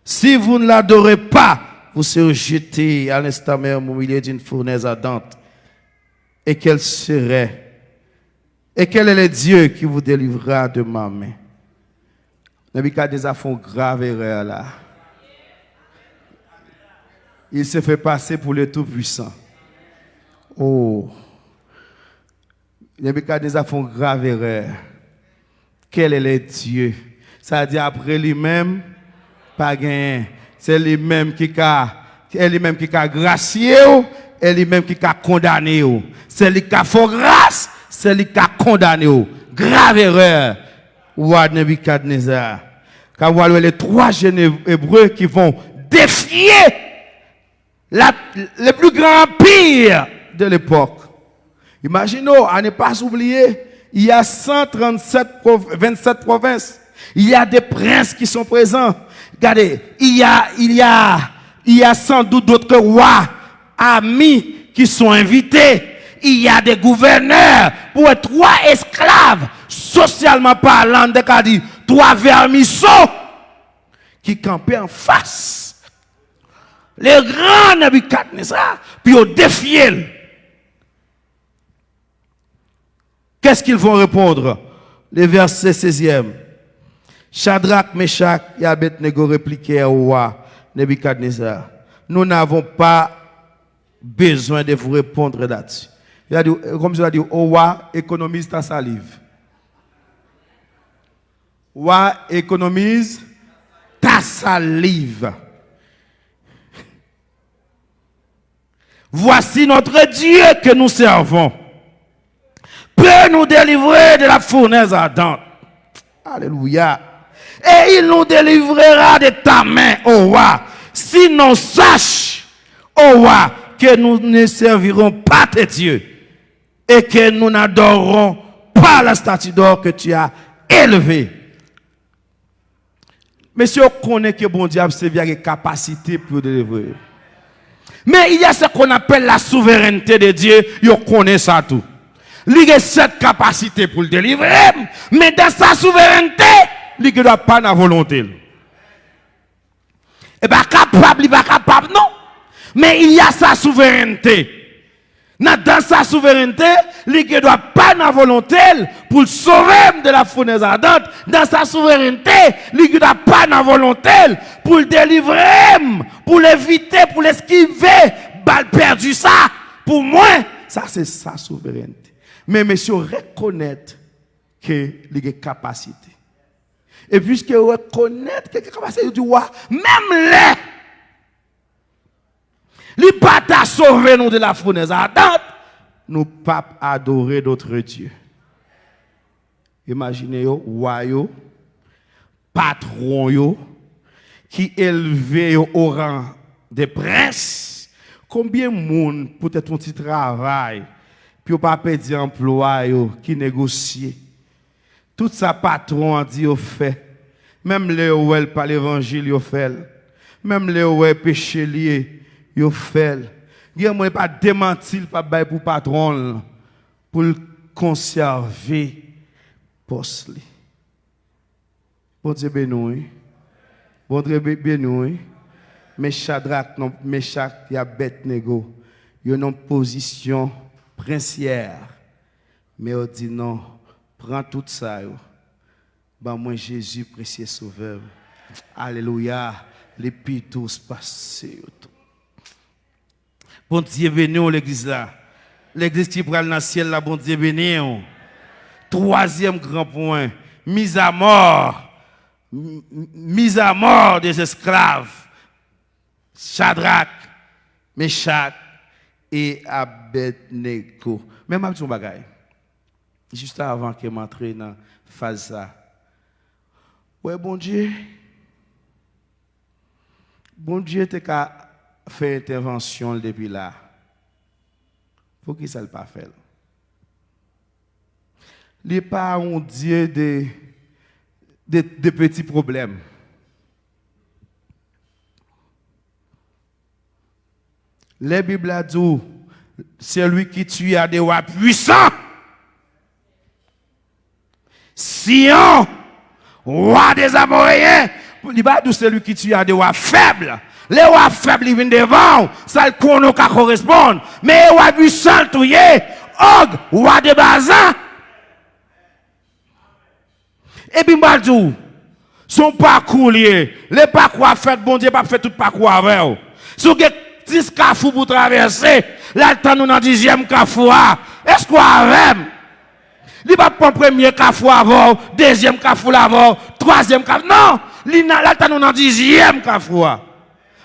Si vous ne l'adorez pas, vous serez jetés à l'instant même au milieu d'une fournaise ardente. Et quel serait, et quel est le Dieu qui vous délivrera de ma main? Nebikadneza fè yon grav erè la. Il se fait passer pour le Tout-Puissant. Oh. Nebikadneza fè yon grav erè. Quel est le Dieu? Sa di apre li menm, pa genyen. Se li menm ki ka, e li menm ki ka grasye w, e li menm ki ka kondane w. Se li k ka fè w gras, se li k ka kondane w. Grav erè, wa Nebikadneza. Ka w al wè les trois jeunes Hébreux qui vont défier la, le plus grand empire de l'époque. Imagine, à ne pas oublier, il y a cent trente-sept prov-, vingt-sept provinces. Il y a des princes qui sont présents. Regardez, il y a, il y a, il y a sans doute d'autres rois amis qui sont invités. Il y a des gouverneurs. Pou wè twa esklav, sosyalman palan, m te ka di, twa vèmiso ki kanpe anfas le gran Nebikadneza pou yo defye l. Qu'est-ce qu'ils vont répondre? Le verset seizième. Shadrach, Meshach et Abednego répliquèrent au roi Nebuchadnezzar, nous n'avons pas besoin de vous répondre là-dessus. Il a dit, comme je l'ai dit, au roi, économise ta salive. Roi, économise ta salive. Voici notre Dieu que nous servons peut nous délivrer de la fournaise ardente. Alléluia. Et il nous délivrera de ta main, ô roi. Sinon, sache, ô roi, que nous ne servirons pas tes dieux et que nous n'adorerons pas la statue d'or que tu as élevée. Mesye, yo konnen ke Bondye ap sèvi a gen kapasite pou yo delivre yo. Men il y a ce qu'on appelle la souveraineté de Dieu, yo konnen sa tou. Li gen sèt kapasite pou l delivre m, men dans sa souveraineté, li gen dwa pa nan volonte l. E pa kapab, li pa kapab, non. Men il y a sa souveraineté. Nan, dans sa souveraineté, li gen dwa pa nan volonte l pou l sove m de la fournaise ardente. Dans sa souveraineté, li gen dwa pa nan volonte l pou l delivre m, pou l evite, pou l eskive bal pèdi sa pou mwen. Sa se sa souveraineté. Men mesye, rekonèt ke li gen kapasite. E piske yo rekonèt ke gen kapasite, yo di, wa, menm lè li pa ta sove nou de la fournaise ardente, nou p ap adore d'autres dieux. Imajine yo, wa yo, patwon yo, ki elve yo o ran de prens. Konbyen moun poutèt yon ti travay, pou yo pa pèdi anplwa yo, ki negosye? Tout sa patwon an di yo fè. Menm lè yo wè l pa levanjil, yo fè l. Menm lè yo wè peche l ye, yo fè l. Gen moun, e pa demanti l p ap bay pou patwon l, pou l konsève pòs li. Bondye beni w, wi. Bondye be-, beni w, wi. Men Chadrak, non, Mechak e Abèdnego, yo nan pozisyon prensyè. Men yo di, "Non, pran tout sa yo. Ban mwen Jezi, presye Sovè m." Alelouya! Li pi dous pase yo tout. Bondye beni w, legliz la. Legliz ki pral nan syèl la, Bondye beni w. Twazyèm gran pwen, mizamò. M- m- mizamò de esklav. Chadrak, Mechak e Abèdnego. Men m ap di yon bagay. Jis avan ke m antre nan faz sa. Wè Bondye, Bondye te ka fè entèvansyon l depi la. Poukisa l pa fè l? Li pa yon Dye de, de, de peti pwoblèm. Lè Bib la di w, celui qui tue a des rois puissants. Sion, wa dè Amoreyen, li pa di w celui qui tue a des rois faibles. Lè wa fèb li vin devan w, sa l konnen w ka koresponn. Men e wa pwisan l touye, Og, wa de Bazan. Epi m pral di w, se yon pakou l ye. Lè pakou a fèt, Bondye p ap fè tout pakou avè w. Si w gen dis kafou pou w travèse, l al tann ou nan dizyèm kafou a. Èske w avè m? Li p ap pran premye kafou avè w, dezyèm kafou la avè w, twazyèm kafou. Non! Li nan, l al tann ou nan dizyèm kafou a.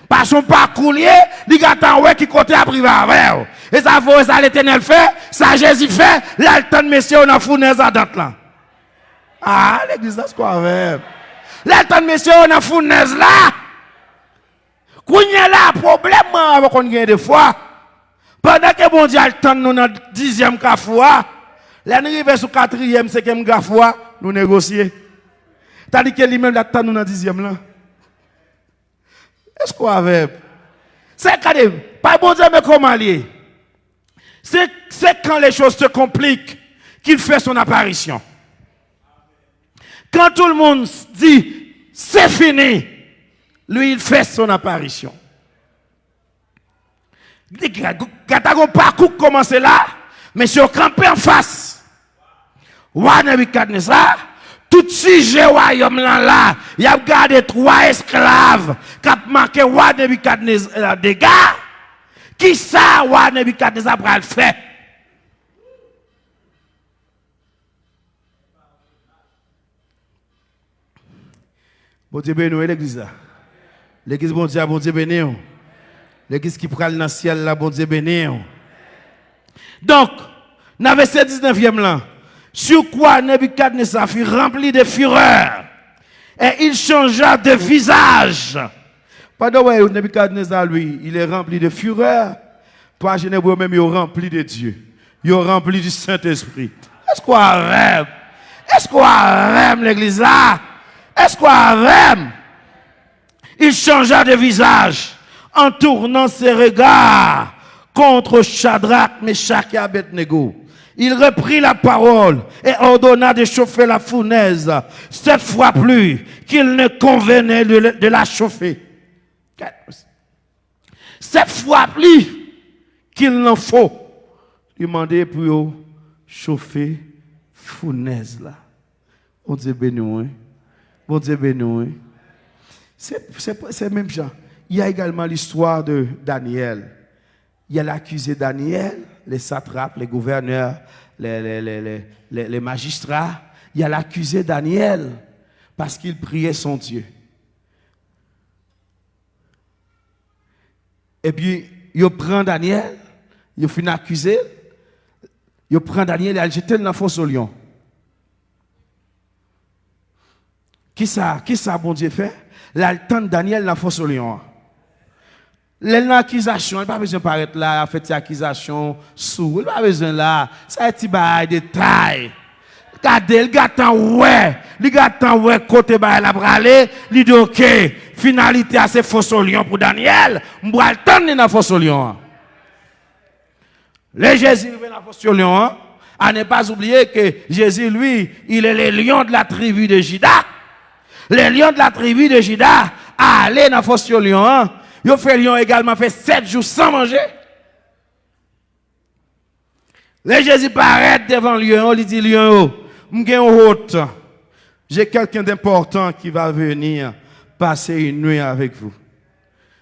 Paske yon pakou l ye, li gentan wè ki kote ap rive avè w. E sa vre, sa Letènèl fè, sa Jezi fè, l al tann mesye yo nan founèz adan lan. A, legliz la, èske w avè m? L al tann mesye yo nan founèz la. Kounye a la, pwoblèm mwen avè w konn gen defwa. Pandan ke Bondye al tann nou nan dizyèm kafou a, lè n rive sou katriyèm, senkyèm kafou a, nou negosye. Tandike li menm, l al tann nou nan dizyèm lan. Èske w avè m? Se, gade, pa Bondye, men kòman l ye. C'est, c'est quand les choses se compliquent qu'il fait son apparition. Quand tout le monde dit, c'est fini, lui, il fait son apparition. Gad, gad, gad yon pakou k kòmanse la, mesye yo kanpe anfas wa Nebikadneza, tout sijè wayòm lan la, y ap gade twa esklav k ap manke wa Nebikadneza dega. Kisa wa Nebikadneza pral fè? Bondye beni w, wi, legliz la. Legliz Bondye a, Bondye beni w. Legliz ki pral nan syèl la, Bondye beni w. Donk, nan vèsè diznèvyèm lan, sur quoi Nebuchadnezzar fut rempli de fureur, et il changea de visage. Pandan w wè Nebikadneza, lui, il est rempli de fureur, twa jenebre yo menm yo ranpli de Dye. Yo ranpli du Saint-Esprit. Èske w avè m? Èske w avè m, legliz la? Èske w avè m? Il changea de visage en tournant ses regards contre Shadrach, Meshach et Abednego. Il reprit la parole et ordonna de chauffer la fournaise sept fois plus qu'il ne convenait de, de la chauffer. Sèt fwa plis qu'il n'en faut. Li mande pou yo chofe founèz la. Bondye beni w, wi. Bondye beni w, wi. Se, se, se menm jan. Il y a également l'histoire de Daniel. Il y a l'accusé Daniel, les satrapes, les gouverneurs, les, les, les, les, les, les magistrats. Il y a l'accusé Daniel parce qu'il priait son Dieu. Epi, yo pran Danyèl, yo fin akize l, yo pran Danyèl, y al jete l nan foso lyon. Kisa, kisa Bondye fè? L al tann Danyèl nan foso lyon an. Lè l nan akizasyon, li pa bezwen parèt la, fè ti akizasyon sou, li pa bezwen la. Sa se ti bagay detay. Gade, li gentan wè, li gentan wè kote bagay la prale, li di, "Oke, finalite a se foso lyon pou Danyèl, m pral tann li nan foso lyon an." Lè Jezi rive nan foso lyon an, à ne pas oublier que Jésus, lui, il est le lion de la tribu de Juda. Le lion de la tribu de Juda ale nan foso lyon an. Yo fè lyon egalman fè sèt jou san manje. Lè Jezi parèt devan lyon yo, li di lyon yo, m gen yon hòt. J'ai quelqu'un d'important qui va venir passer une nuit avec vous.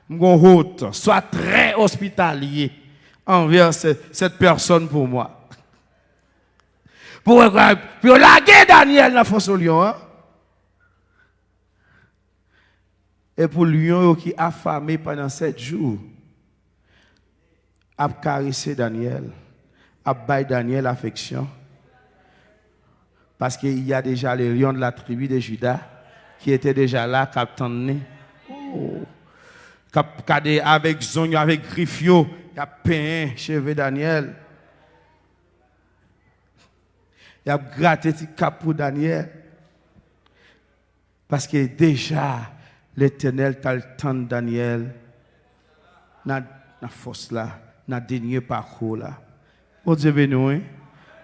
M gen yon hòt. Sois très hospitalier envers cette, cette personne pour moi. Pou, pou yo lage Daniel nan fòs lyon an. E pou lyon yo ki afame pandan sèt jou ap karese Daniel, ap bay Daniel afeksyon, paske il y a déjà le lion de la tribu de Juda qui était déjà là, k ap tann li. Oh. K ap gade avèk zong yo, avèk grif yo, y ap penyen cheve Daniel. Y ap grate ti kap pou Daniel. Paske deja Letènèl t al tann Daniel nan, nan fòs la, nan dènye pakou la. Bondye beni w, wi.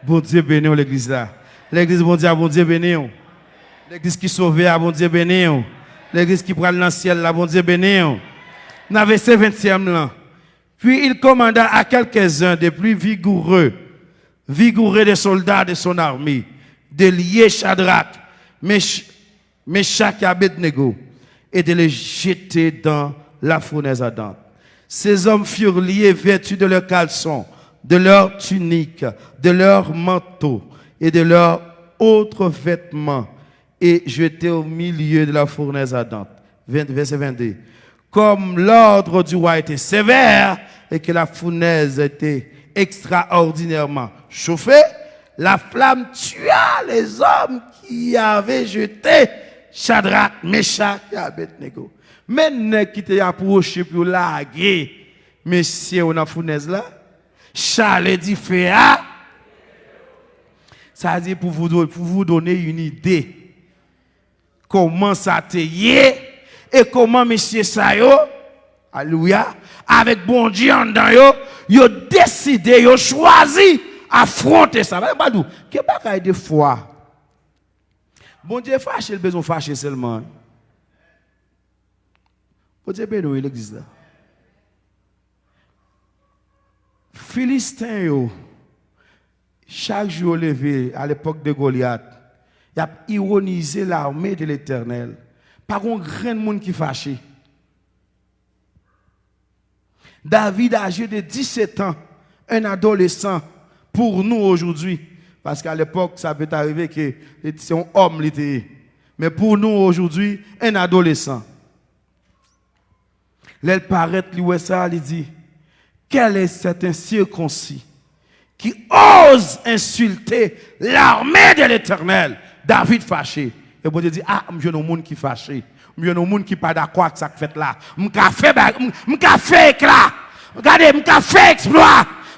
Bondye beni w, legliz la. Legliz Bondye a, Bondye beni w. Legliz ki sove a, Bondye beni w. Legliz ki pral nan syèl la, Bondye beni w. Nan vèsè ventyèm lan. Puis il commanda à quelques-uns des plus vigoureux, vigoureux des soldats de son armée, de lier Shadrach, Mech- Meshach et Abednego et de les jeter dans la fournaise ardente. Ces hommes furent liés, vêtus de leurs caleçons, de leurs tuniques, de leurs manteaux et de leurs autres vêtements et jetés au milieu de la fournaise ardente. Vingt, verset vingt-deux. Comme l'ordre du roi était sévère et que la fournaise était extraordinairement chauffée, la flamme tua les hommes qui avaient jeté Shadrach, Meshach et Abednego. Men nèg ki te apwoche pou yo lage mesye yo nan founèz la, chale dife a. Sa di pou vous, pour vous donner une idée. Kòman sa te ye, e kòman mesye sa yo, alelouya, avèk Bondye anndan yo, yo deside, yo chwazi afwonte sa. Bagay m pral di w, gen bagay defwa, Bondye fache, l bezwen w fache sèlman. Bondye beni w, legliz la. Filisten yo, chak jou yo leve, à l'époque de Goliath, y ap ironize l'armée de l'Éternel. Pa gon grenn moun ki fache. David, âgé de dix-sept ans, un adolescent pour nous aujourd'hui. Paske alepòk, sa pèt arive ke se yon òm li te ye. Men pou nou aujourd'hui, un adolescent. Lè l parèt, li wè sa, li di, quel est cet incirconcis qui ose insulter l'armée de l'Éternel? David fache. E Bondye di, ah, m jwenn yon moun ki fache. M jwenn yon moun ki pa dakò ak sa k fèt la. M ka fè ba-, m, m ka fè ekla. Gade, m ka fè eksplwa.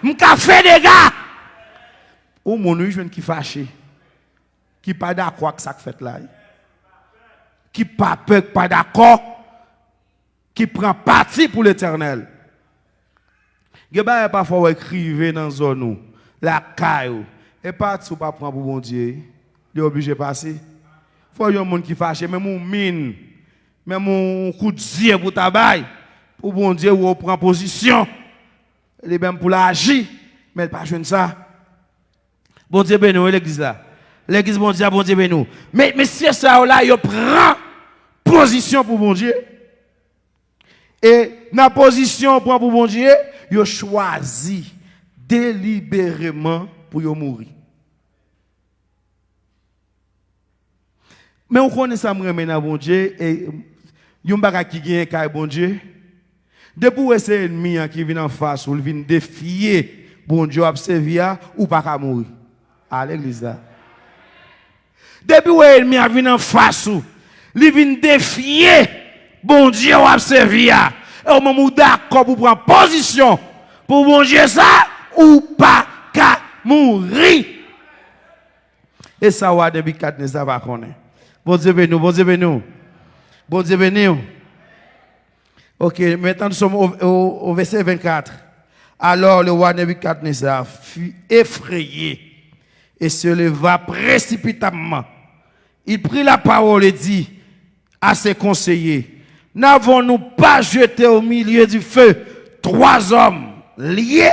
M ka fè dega. Yon moun, wi, jwenn ki fache. Ki pa dakò ak sa k fèt la. Ki pa pè, ki pa dakò. Ki pran pati pou Letènèl. Gen bagay pafwa w wè k rive nan zòn ou, lakay ou. E pati ou pa pran pou Bondye, li oblije pase. Fò yon moun ki fache, menm yon min, menm yon kout zye pou ta bay, pou Bondye wè w pran pozisyon. Li menm pou l aji, men l pa jwenn sa. Bondye beni w, wi, legliz la. Legliz Bondye a, Bondye beni w. Men, mesye sa yo la, yo pran pozisyon pou Bondye. E nan pozisyon yo pran pou Bondye, yo chwazi delibereman pou yo mouri. Men ou konnen sa m renmen nan Bondye, e yon bagay ki genyen kay Bondye, depi w wè se ènmi an ki vin anfas ou, li vin defye Bondye w ap sèvi a, ou pa ka mouri. A legliz la. Depi w wè ènmi an vin anfas ou, li vin defye Bondye w ap sèvi a, e ou menm ou dakò pou pran pozisyon pou Bondye sa, ou pa ka mouri. E sa wa Nebikadneza pa konnen. Bondye beni w, Bondye beni w. Bondye beni w. Ok, maintenant nous sommes au, au, au verset vingt-quatre. Alors le roi Nebuchadnezzar fut effrayé et se leva précipitamment. Il prit la parole et dit à ses conseillers, n'avons-nous pas jeté au milieu du feu trois hommes liés?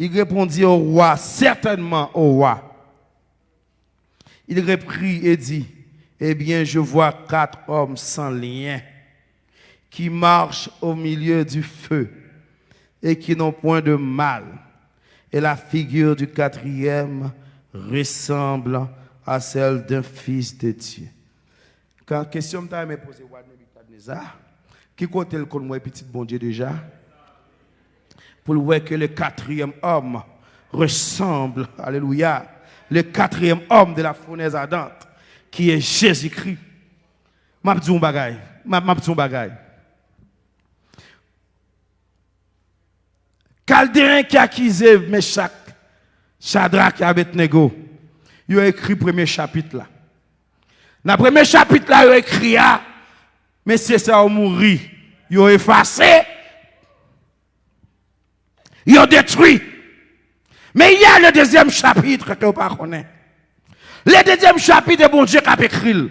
Il répondit au roi, certainement au roi. Il reprit et dit, eh bien, je vois quatre hommes sans lien qui marchent au milieu du feu et qui n'ont point de mal. Et la figure du quatrième ressemble à celle d'un fils de Dieu. Kan kesyon m ta renmen poze wa Nebikadneza, ki kote l konn wè pitit Bondye deja? Pou l wè ke le quatrième homme ressemble, alelouya, le quatrième homme de la fournaise ardente, qui est Jésus-Christ. M ap di yon bagay, m ap, m ap di yon bagay. Kaldeyen ki akize Mechak, Chadrak e Abednego, yo ekri premye chapit la. Nan premye chapit la yo ekri a, mesye sa yo mouri, yo efase, yo detwi. Men y a le dezyèm chapit ke w pa konnen. Le dezyèm chapit e Bondye k ap ekri l.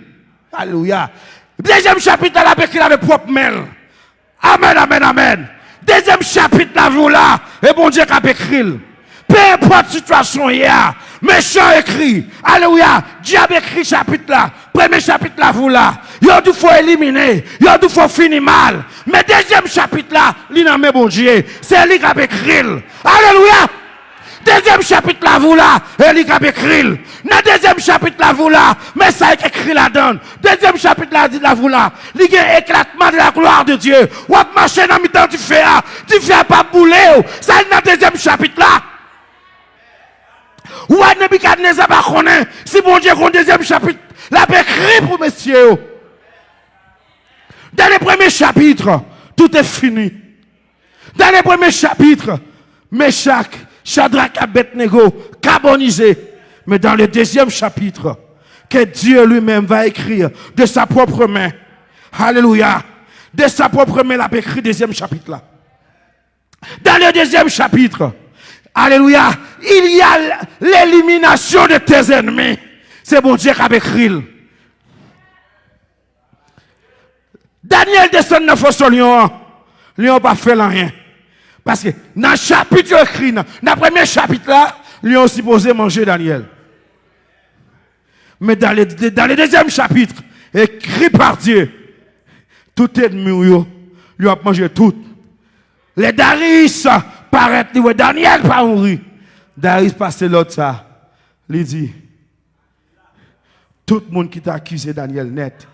Alelouya. Dezyèm chapit la, l ap ekri l avèk pwòp men l. Amèn, amèn, amèn. Dezyèm chapit lavi w la, e Bondye k ap ekri l. Pe enpòt sitiyasyon w ye a, mechan ekri, alelouya, dyab ekri chapit la, premye chapit lavi w la, yo di w fò w elimine, yo di w fò w fini mal. Men dezyèm chapit la, li nan men Bondye. Se li k ap ekri l. Alelouya! Dezyèm chapit lavi w la, e li k ap ekri l. Nan dezyèm chapit lavi w la, men sa k ekri ladan l. Dezyèm chapit la di lavi w la, li gen éclatement de la gloire de Dieu. W ap mache nan mitan dife a, dife a p ap boule w. Sa nan dezyèm chapit la. Wa Nebikadneza pa konnen si Bondye gen yon dezyèm chapit l ap ekri pou mesye yo. Dans le premier chapitre, tout est fini. Dans le premier chapitre, Mechak, Chadrak, Abednego, kabonize. Mais dans le deuxième chapitre, que Dieu lui-même va écrire de sa propre main. Alelouya. De sa propre main, l ap ekri dezyèm chapit la. Dans le deuxième chapitre, alelouya, il y a l'élimination de tes ennemis. Se Bondye k ap ekri l. Danyèl desann nan foso lyon an. Lyon pa fè l anyen. Paske nan chapit yo ekri nan, nan premye chapit la, lyon sipoze manje Danyèl. Men dans le, dans le deuxième chapitre, écrit par Dieu, tout enmi w yo, yo ap manje tout. Lè Darius parèt, li wè Danyèl pa mouri. Darius pase lòd sa. Li di, tout moun ki t akize Danyèl nèt,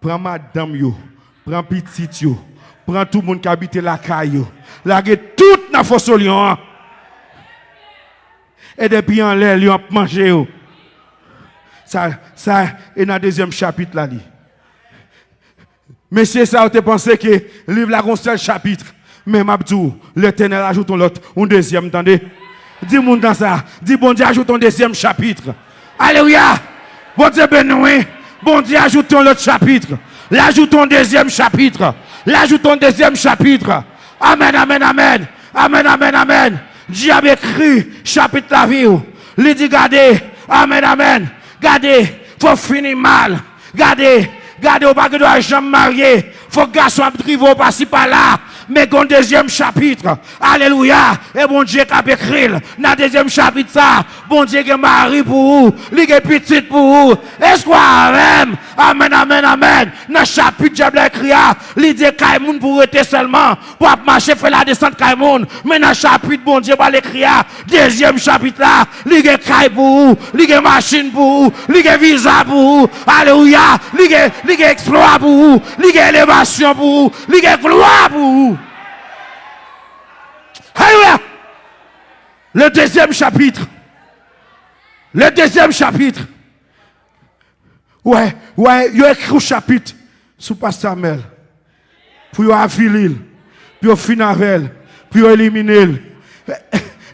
pran madanm yo, pran pitit yo, pran tout moun k abite lakay yo, lage tout nan foso lyon an. E depi anlè, lyon ap manje yo. Sa, sa, e nan dezyèm chapit la li. Mesye sa yo te panse ke liv la gon sèl chapit. Men m ap di w, Letènèl ajoute yon lòt, yon dezyèm, tande. Di moun nan sa, di Bondye ajoute yon dezyèm chapit. Alelouya! Bondye beni w, wi. Bondye ajoute yon lòt chapit. L ajoute yon dezyèm chapit. L ajoute yon dezyèm chapit. Amèn, amèn, amèn. Amèn, amèn, amèn. Dyab ekri chapit lavi w. Li di, gade, amèn, amèn. Gade, fò w fini mal. Gade, gade, ou pa gen dwa janm marye. Fòk gason ap drive w pasi pala. Men gen yon dezyèm chapit. Alelouya. E Bondye k ap ekri l. Nan dezyèm chapit sa, Bondye gen mari pou ou. Li gen pitit pou ou. Èske w avè m? Amèn, amèn, amèn. Nan chapit dyab la ekri a, li di kay moun pou rete sèlman. Pou ap mache fè ladesant kay moun. Men nan chapit Bondye pral ekri a, dezyèm chapit la, li gen kay pou ou, li gen machin pou ou, li gen viza pou ou. Alelouya! Li gen, li gen eksplwa pou ou, li gen elevasyon pou ou, li gen glwa pou ou. Alelouya! Le deuxième chapitre. Le deuxième chapitre. Wè, wè, yo ekri yon chapit sou pastè Amèl. Pou yo avili l, pou yo fin avè l, pou yo elimine l.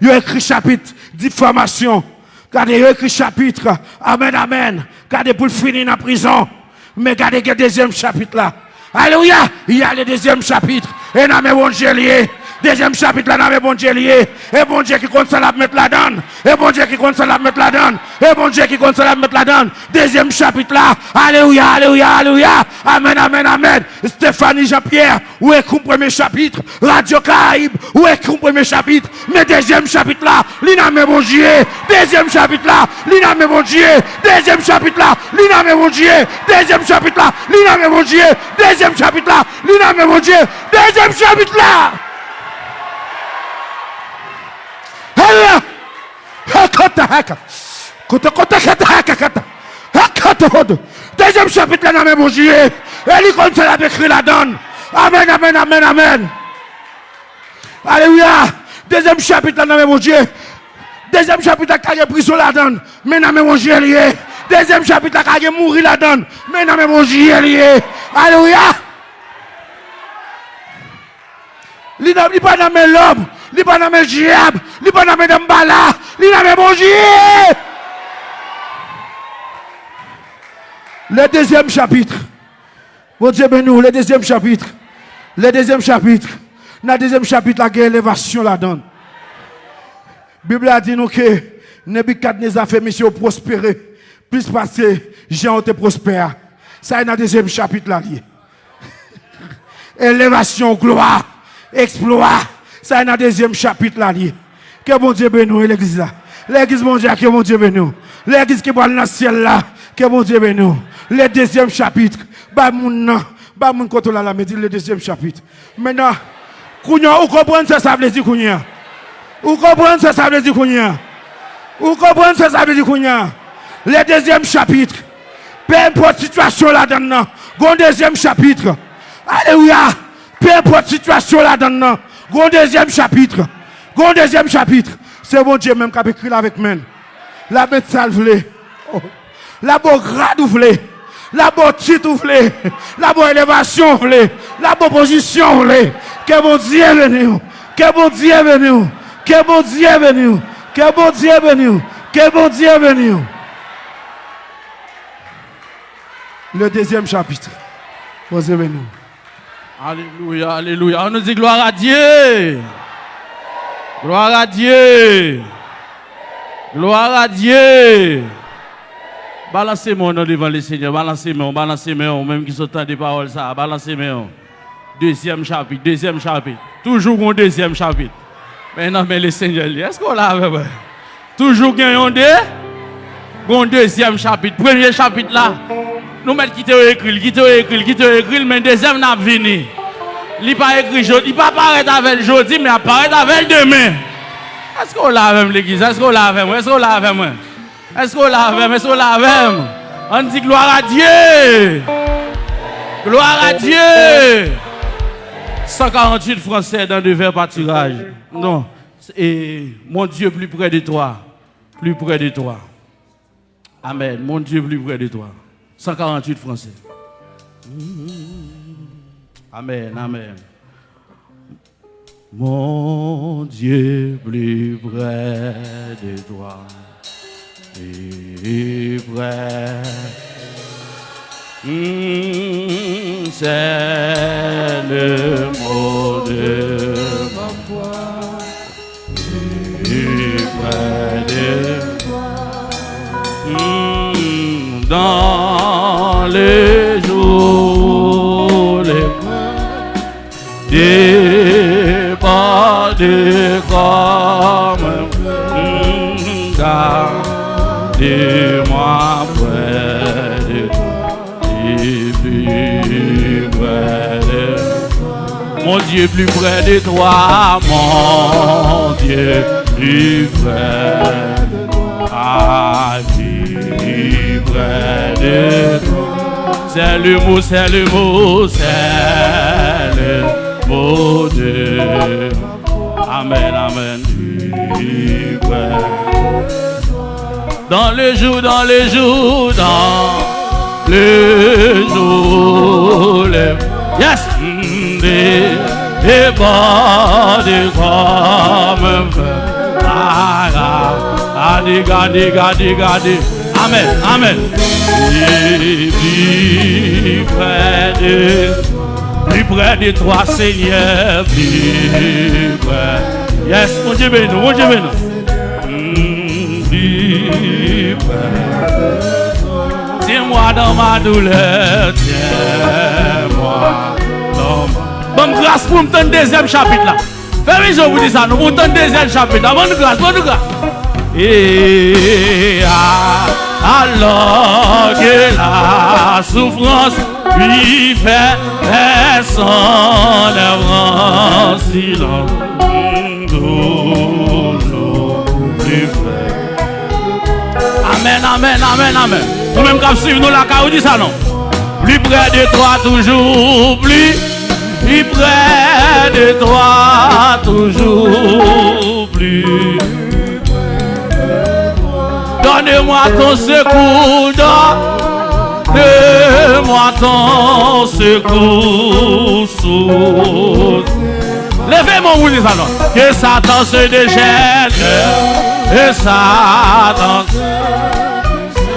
Yo ekri chapit difamasyon. Gade, yo ekri chapit, amèn, amèn. Gade pou l fini nan prizon. Men gade, gen dezyèm chapit la. Alelouya! Il y a le deuxième chapitre. E nan men Bondye l ye. Dezyèm chapit la nan men Bondye li ye. E Bondye ki konn sa l ap met ladan l. E Bondye ki konn sa l ap met ladan l. E Bondye ki konn sa l ap met ladan l. Dezyèm chapit la. Alelouya, alelouya, alelouya. Amèn, amèn, amèn. Stéphanie Jean-Pierre, ou ekri yon premye chapit. Radyo Karayib, ou ekri yon premye chapit. Men dezyèm chapit la, li nan men Bondye. Dezyèm chapit la, li nan men Bondye. Dezyèm chapit la, li nan men Bondye. Dezyèm chapit la, li nan men Bondye. Dezyèm chapit la, li nan men Bondye. Dezyèm chapit la. Alelouya. Akata, aka. Kote, kote, kata, aka, kata. Akata, kote. Dezyèm chapit la nan men Bondye. E li konn sa l ap ekri ladan l. Amèn, amèn, amèn, amèn. Alelouya. Dezyèm chapit la nan men Bondye. Dezyèm chapit la ka gen prizon ladan l. Men nan men Bondye li ye. Dezyèm chapit la ka gen mouri ladan l. Men nan men Bondye li ye. Alelouya. Li nan, li pa nan men lòm, li pa nan men dyab, li pa nan men danmbala, li nan men Bondye. Le deuxième chapitre. Bondye beni w. Le deuxième chapitre. Le deuxième chapitre. Nan dezyèm chapit la, gen elevasyon ladan l. Bib la di nou ke Nebikadneza fè misye yo pwospere plis pase jan yo te pwospè a. Sa e nan dezyèm chapit la li ye. Elevasyon, glwa, eksplwa. Sa e nan dezyèm chapit la li ye. Ke Bondye beni w, legliz la. Legliz Bondye a, ke Bondye beni w. Legliz ki pral nan syèl la, ke Bondye beni w. Le deuxième chapitre. Bay moun nan, bay moun kote w la la, men di le deuxième chapitre. Mentnan, kounye a, ou konprann sa sa vle di kounye a. Ou konprann sa sa vle di kounye a. Ou konprann sa sa vle di kounye a. Le deuxième chapitre. Pe enpòt sitiyasyon ladan nan, gon dezyèm chapit. Alelouya. Pe enpòt sitiyasyon ladan nan, gon dezyèm chapit. Gon dezyèm chapit. Se Bondye menm k ap ekri l avèk men l. L ap met sa l vle. Oh. L ap ba w grad ou vle. L ap ba w tit ou vle. L ap ba w elevasyon ou vle. L ap ba w pozisyon ou vle. Ke Bondye beni w. Ke Bondye beni w. Ke Bondye beni w. Ke Bondye beni w. Ke Bondye beni w. Le deuxième chapitre. Bondye beni w. Alelouya, alelouya. Annou di gloire à Dieu. Gloire à Dieu. Gloire à Dieu. Balanse men w nan devan Lesenyè. Balanse men w, balanse men w. Ou menm ki sot tande pawòl sa a, balanse men w. Dezyèm chapit, dezyèm chapit. Toujou gon dezyèm chapit. Men nan men Lesenyè li. Èske w la avè mwen? Toujou gen yon de, gon dezyèm chapit. Premye chapit la, nou mèt kite yo ekri l, kite yo ekri l, kite yo ekri l, men dezyèm nan ap vini. Li pa ekri jodi, li pa parèt avè l jodi, men ap parèt avè l demen. Èske w la avè m, legliz? Èske w la avè mwen? Èske w la avè mwen? Èske w la avè m? Èske w la avè m? Ann di gloire à Dieu! Gloire à Dieu! Cent quarante-huit Français dans de verts pâturages. Non. Et mon Dieu plus près de toi, plus près de toi. Amen. Mon Dieu plus près de toi. Cent quarante-huit Français. Amen, amen. Mon Dieu plus près de toi, plus près. Hmm, c'est le mot de ma foi. Plus près de toi. Hmm, dans les jours les débordé comme un fleuve. Garde-moi près de toi, et plus près de toi. Mon Dieu, plus près de toi, mon Dieu, plus près de toi, plus près de toi. C'est le mot, c'est le mot, c'est le mot de. Amen, amen. Dans le jour, dans le jour, dans le jour, le. Yes! Débordé comme un fleuve. Ah, ah, gade, gade, gade, gade. Amen, amen. Et plus près de, Plus près de toi, Seigneur, plus près. Yes, Bondye beni nou, Bondye beni nou. Mm, plus près. Tiens-moi dans ma douleur, tiens-moi dans ma... Ban m gras pou m tann dezyèm chapit la. Fè vizyon pou di sa, nou, pou tann dezyèm chapit la. Ban nou gras, ban nou gras. Et à, alors que la souffrance lui fait son œuvre en silence, toujours plus près. Amèn, amèn, amèn, amèn. Ou menm k ap swiv nou lakay ou, di sa non. Plus près de toi, toujours plus, plus près de toi, toujours plus. Donne-moi ton secours, donne-moi ton secours. Leve men w pou di sa non. Que Satan se déchaîne, que Satan.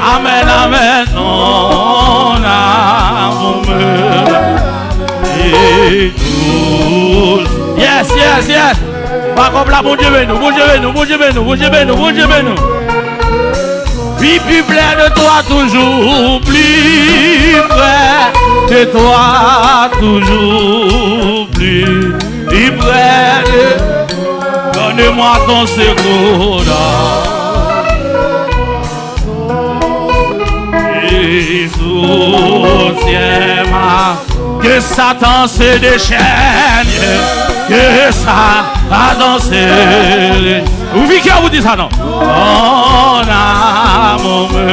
Amèn, amèn. Mon âme me... Yes, yes, yes. Bakòp la, Bondye beni nou, Bondye beni nou, Bondye beni nou, Bondye beni nou, Bondye beni nou. Plus, plus près de toi, toujours plus près de toi, toujours plus, plus près de... Donne-moi ton secours, et soutiens-moi. Que Satan se déchaîne, que Satan se dé... Ou vi kè ou di sa non. Mon âme me...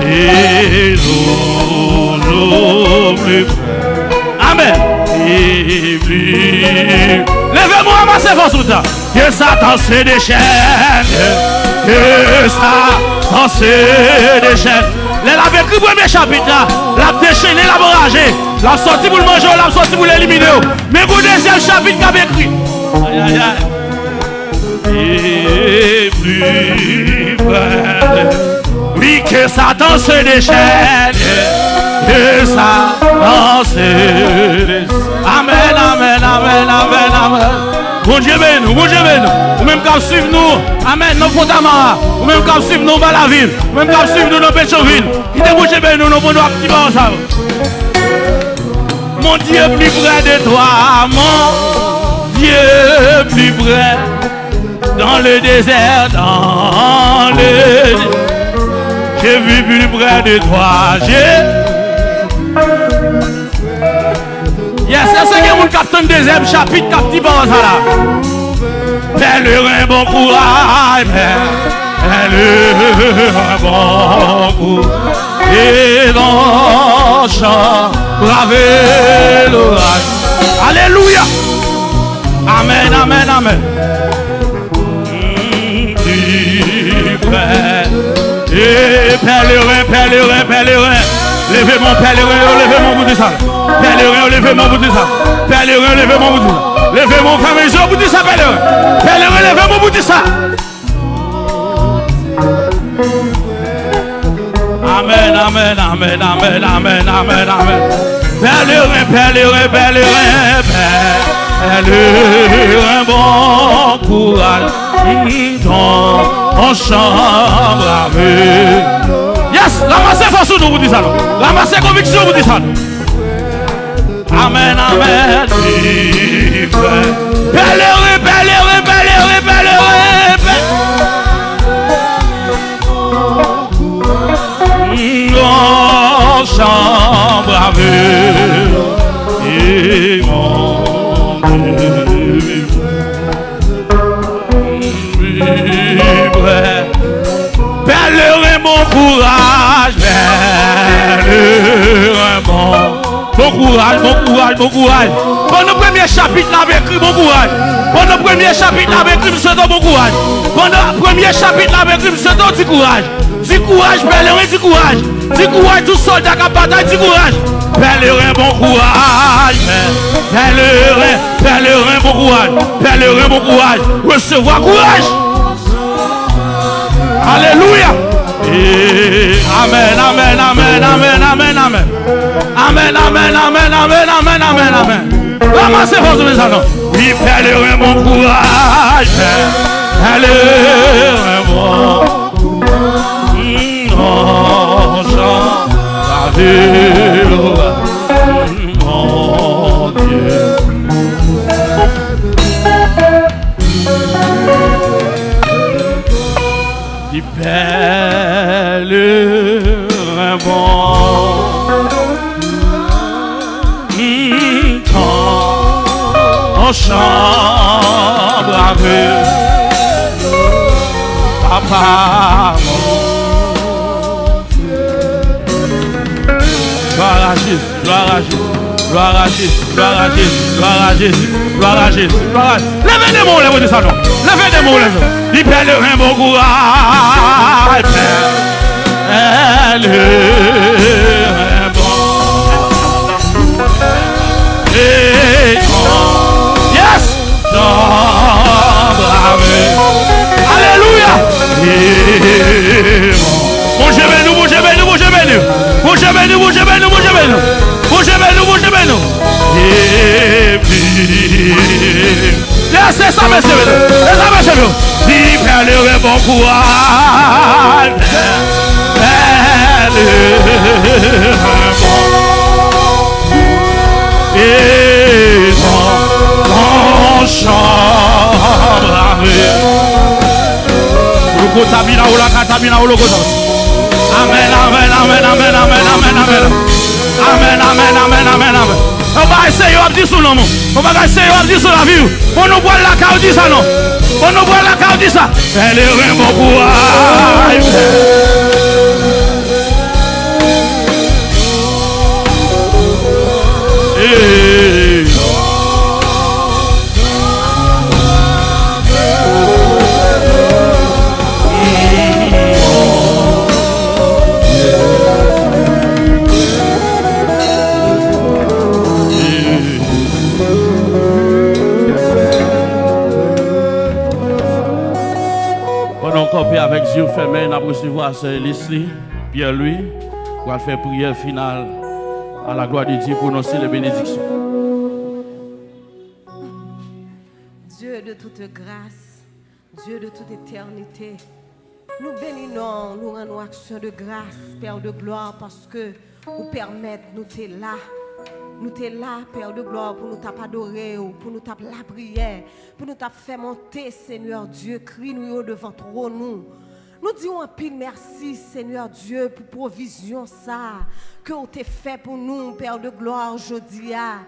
Et toujours plus. Amèn. Et plus. Leve men w, ranmase fòs ou tan. Que Satan se déchaîne, que Satan se déchaîne. Lè l ap ekri premye chapit la, l ap dechennen, l ap anraje. L ap sòti pou l manje w, l ap sòti pou l elimine w. Men gon dezyèm chapit k ap ekri. Ayayay. Et plus près. Oui, que Satan se déchaîne, que Satan se dé... Amèn, amèn, amèn, amèn, amèn. Bondye beni nou, Bondye beni nou. Ou menm k ap swiv nou, amèn, nan Fontamara. Ou menm k ap swiv nou, Balavil. Ou menm k ap swiv nou, nan Petyonvil. Kite Bondye beni nou, nou bon nou ak ti bawo sa yo. Mon Dieu plus près de toi, mon Dieu plus près. Dans le désert, dans le... J'ai vu plus près de toi, j'ai... Yes, èske gen moun k ap tann dezyèm chapit k ap di pawòl sa la? Pèleren, bon kouraj, pèleren, bon kouraj. E nan chan, brave loraj. Alelouya. Amèn, amèn, amèn. Mm, pi prè. E pèleren, pèleren, pèleren. Leve men w, pèleren yo, leve men w pou di sa. Pèleren yo, leve men w pou di sa. Pèleren yo, leve men w pou di sa. Leve men w, fèmen je w pou di sa, pèleren. Pèleren, leve men w pou di sa. Amèn, amèn, amèn, amèn, amèn, amèn, amèn. Pèleren, pèleren, pèleren, pèleren, bon kouraj. Mm, ton, on chan brave. Yes, ranmase fòs ou nou pou di sa non. Ranmase konviksyon pou di sa non. Amèn, amèn. Pi prè. Pèleren, pèleren, pèleren, pèleren, pè... On chan brave. E mon Dieu. Pi prè. Pèleren, bon kouraj, pèleren, bon. Bon kouraj, bon kouraj, bon kouraj. Pandan premye chapit la ap ekri bon kouraj. Pandan premye chapit la ap ekri m swete w bon kouraj. Pandan premye chapit la ap ekri m swete w di kouraj. Di kouraj, pèleren, di kouraj. Di kouraj, tout sòlda k ap batay, di kouraj. Pèleren, bon kouraj. Pèleren, pèleren, bon kouraj. Pèleren, bon kouraj. Resevwa kouraj. Alelouya. E, amèn, amèn, amèn, amèn, amèn, amèn. Amèn, amèn, amèn, amèn, amèn, amèn, amèn. Ranmase fòs ou, mezanmi. Li pèlerin bon kouraj, pèlerin bon. Non, Jan, la vil, mon Dieu. Li pèlerin bon. Ton, ton chanm brave. Papa, mon Dieu. Glwa a Jezi. Glwa a Jezi, glwa a Jezi, glwa a Jezi, glwa a Jezi, glwa a Jezi, glwa a Jezi. Leve de men w lè w di sa non. Leve de men w lè w di sa. Li pèlerin bon kouraj. Pèlerin bon. Hey, oh, yes. Jan brave. Alelouya. Bondye beni w, Bondye beni w, Bondye beni w. Bondye beni w, Bondye beni w, Bondye beni w. Bondye beni w, Bondye beni w. Epi, yes, se sa, mesye, mesye. Se sa, mesye, mesye. Li pèlerin bon kouraj. Pèlerin bon. E non, non, chanm brave. Loko tabina olaka tabina oloko tabina. Amèn, amèn, amèn, amèn, amèn, amèn, amèn. Amèn, amèn, amèn, amèn, amèn. Yon bagay serye w ap di sou nanm ou. Yon bagay serye w ap di sou lavi w. Bon, nou pral lakay ou di sa non. Bon, nou pral lakay ou di sa. Pèlerin bon kouraj. Hey. Pandan w kanpe avèk zye w fèmen, n ap resevwa sè Leslie Pierre Louis, pou al fè priyè final à la gloire de Dieu, prononse les bénédictions. Dieu de toute grâce, Dieu de toute éternité, nou beni non, nou rann ou aksyon de gras, Pè de glwa, paske ou pèmèt nou te la. Nou te la, Pè de glwa, pou nou t ap adore w, pou nou t ap lapriyè, pou nou t ap fè monte, Senyè Dye, kri nou yo devan twòn ou. Nou di w anpil mèsi, Senyè Dye, pou pwovizyon sa a ke w te fè pou nou, Pè de glwa, jodi a.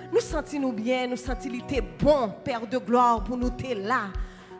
Nou santi nou byen, nou santi li te bon, Pè de glwa, pou nou te la.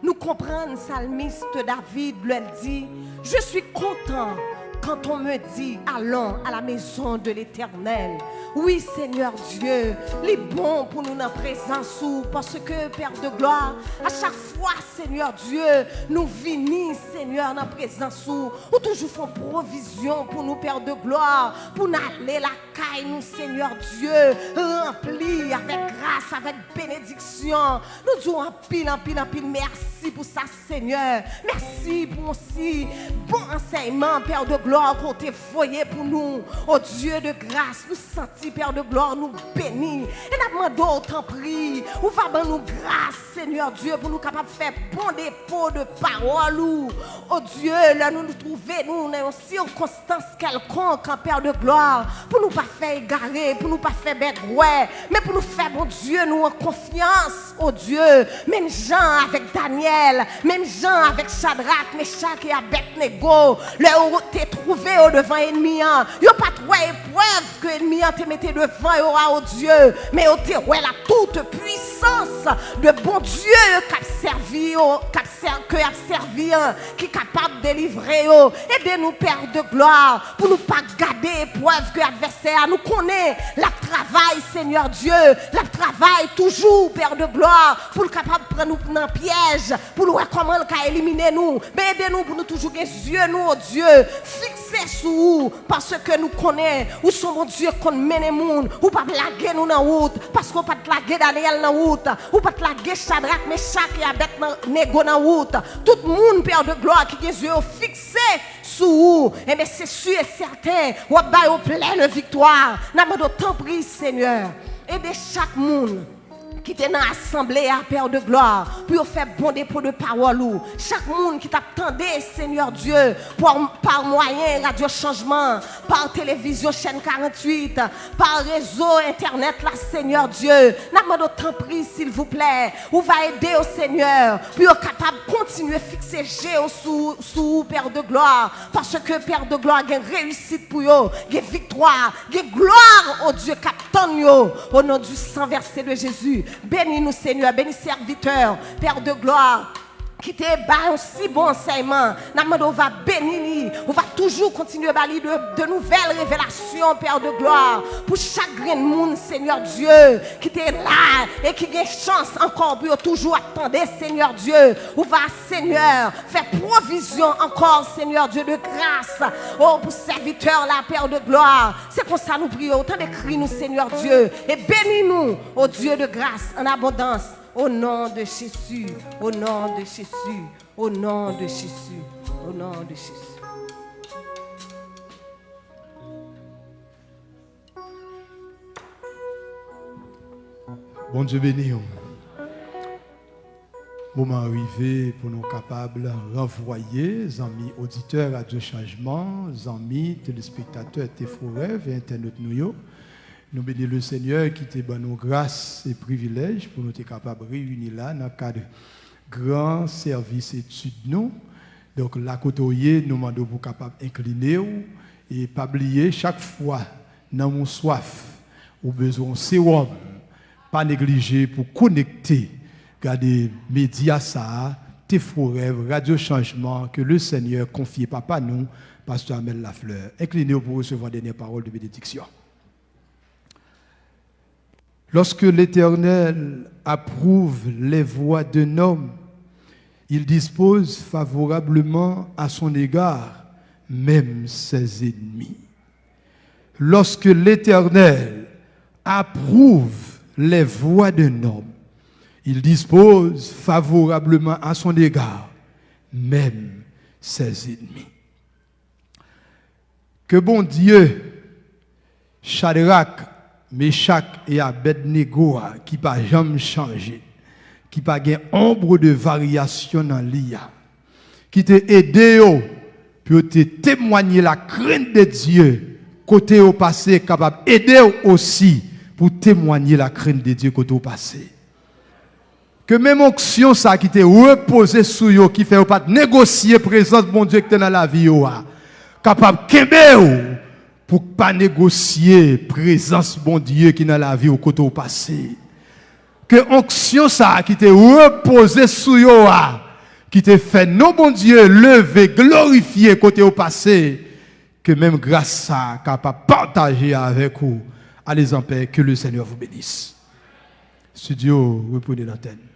Nou konprann salmis David lè l di, Je suis content quand on me dit, Allons à la maison de l'Éternel. Wi, Senyè Dye, li bon pou nou nan prezans ou, paske, Pè de glwa, a chak fwa, Senyè Dye, nou vini, Senyè, nan prezans ou, ou toujou fè yon pwovizyon pou nou, Pè de glwa, pou n ale lakay nou, Senyè Dye, ranpli avèk gras, avèk benediksyon. Nou di w anpil, anpil, anpil mèsi pou sa, Senyè. Mèsi pou yon si bon ansèyman, Pè de glwa, ke w te voye pou nou. O Dye de gras, nou santi, Pè de glwa, nou beni. E n ap mande w, tanpri, ou va ban nou gras, Senyè Dye, pou nou kapab fè bon depo de pawòl ou. O Dye, lè nou, nou twouve nou nan yon sikonstans kèlkonk, Pè de glwa, pou nou pa fè egare, pou nou pa fè bègwè, men pou nou fè Bondye nou an konfyans, o Dye, menm jan avèk Danyèl, menm jan avèk Chadrak, Mechak e Abèdnego, lè yo te twouve yo devan ènmi an, yo pa t wè eprèv ke ènmi an te mete devan yo a, o Dye, men yo te wè la toute puissance de Bondye k ap sèvi yo, k ap sè-, ke y ap sèvi an, ki kapab delivre yo. Ede nou, Pè de glwa, pou nou pa gade eprèv ke advèsè a, nou konnen l ap travay, Senyè Dye, l ap travay toujou, Pè de glwa, pou l kapab pran nou nan pyèj, pou l wè kòman l ka elimine nou. Men ede nou pou nou toujou gen zye nou, o Dye, fiks sou ou, paske nou konnen ou se yon Bondye k konn mennen moun. Ou p ap lage nou nan wout, paske ou pa t lage Danyèl nan wout. Ou pa t lage Chadrak, Mechak e Abèdnego nan wout. Tout moun, Pè de glwa, ki gen zye yo fikse sou ou, enben, se si e sèten, w ap ba yo plèn viktwa. N ap mande w, tanpri, Senyè, ede chak moun ki te nan asanble a, Pè de glwa, pou yo fè bon depo de pawòl ou. Chak moun ki t ap tande, Senyè Dye, pa, pa mwayen Radyo Chanjman, pa televizyon chèn karanntuit, pa rezo entènèt la, Senyè Dye, n ap mande w, tanpri, silvouplè, ou va ede yo, Senyè, pou yo kapab kontinye fikse je yo sou, sou ou, Pè de glwa, paske, Pè de glwa, gen reyisit pou yo, gen viktwa, gen glwa, o Dye, k ap tann yo, o non du sang versé de Jésus. Beni nou, Senyè, beni sèvitè, Pè de glwa, ki te bay yon si bon ansèyman. N ap mande w va beni li, ou va toujou kontinye ba li de, de nouvèl revelasyon, Pè de glwa, pou chak grenn moun, Senyè Dye, ki te la e ki gen chans ankò pou yo toujou ap tande, Senyè Dye. Ou va, Senyè, fè pwovizyon ankò, Senyè Dye de gras. O, pou sèvitè la, Pè de glwa. Se konsa nou priye w, tande kri nou, Senyè Dye, e beni nou, o Dye de gras, an abondans, o non de Jezi, o non de Jezi, o non de Jezi, o non de Jezi. Bondye beni w. Moman an rive pou nou kapab ranvwaye zanmi oditè Radyo Chanjman, zanmi telespektatè Tefrorèv e entènot nou yo. Nou beni Lesenyè ki te ban nou gras e privilèj pou nou te kapab reyini la nan kad gran sèvis etid nou. Donk, la kote w ye, nou mande w pou w kapab enkline w e pa bliye, chak fwa nanm ou swaf, ou bezwen yon sewòm, pa neglije pou konekte, gade medya sa a, Tefrorèv, Radyo Chanjman, ke Lesenyè konfye papa nou, Pastè Amel Lafleur. Enkline w pou resevwa dènyè pawòl de benediksyon. Lorsque l'Éternel approuve les voies d'un homme, il dispose favorablement à son égard, même ses ennemis. Lorsque l'Éternel approuve les voies d'un homme, il dispose favorablement à son égard, même ses ennemis. Ke Bondye Chadrak, Mechak e Abèdnego a, ki pa janm chanje, ki pa gen onbre de varyasyon nan li a, ki te ede yo pou yo te temwanye la krent de Dye kote yo pase, kapab ede w osi pou temwanye la krent de Dye kote w pase. Ke menm onksyon sa ki te repoze sou yo, ki fè yo pa t negosye prezans Bondye ki te nan lavi yo a, kapab kenbe w pou k pa negosye prezans Bondye ki nan lavi w kote w pase. Ke onksyon sa ki te repoze sou yo a, ki te fè non Bondye leve, glorifye kote w pase, ke menm gras sa kapab pataje avèk ou. Allez en paix, que le Seigneur vous bénisse. Studio, reprenez l'antenne.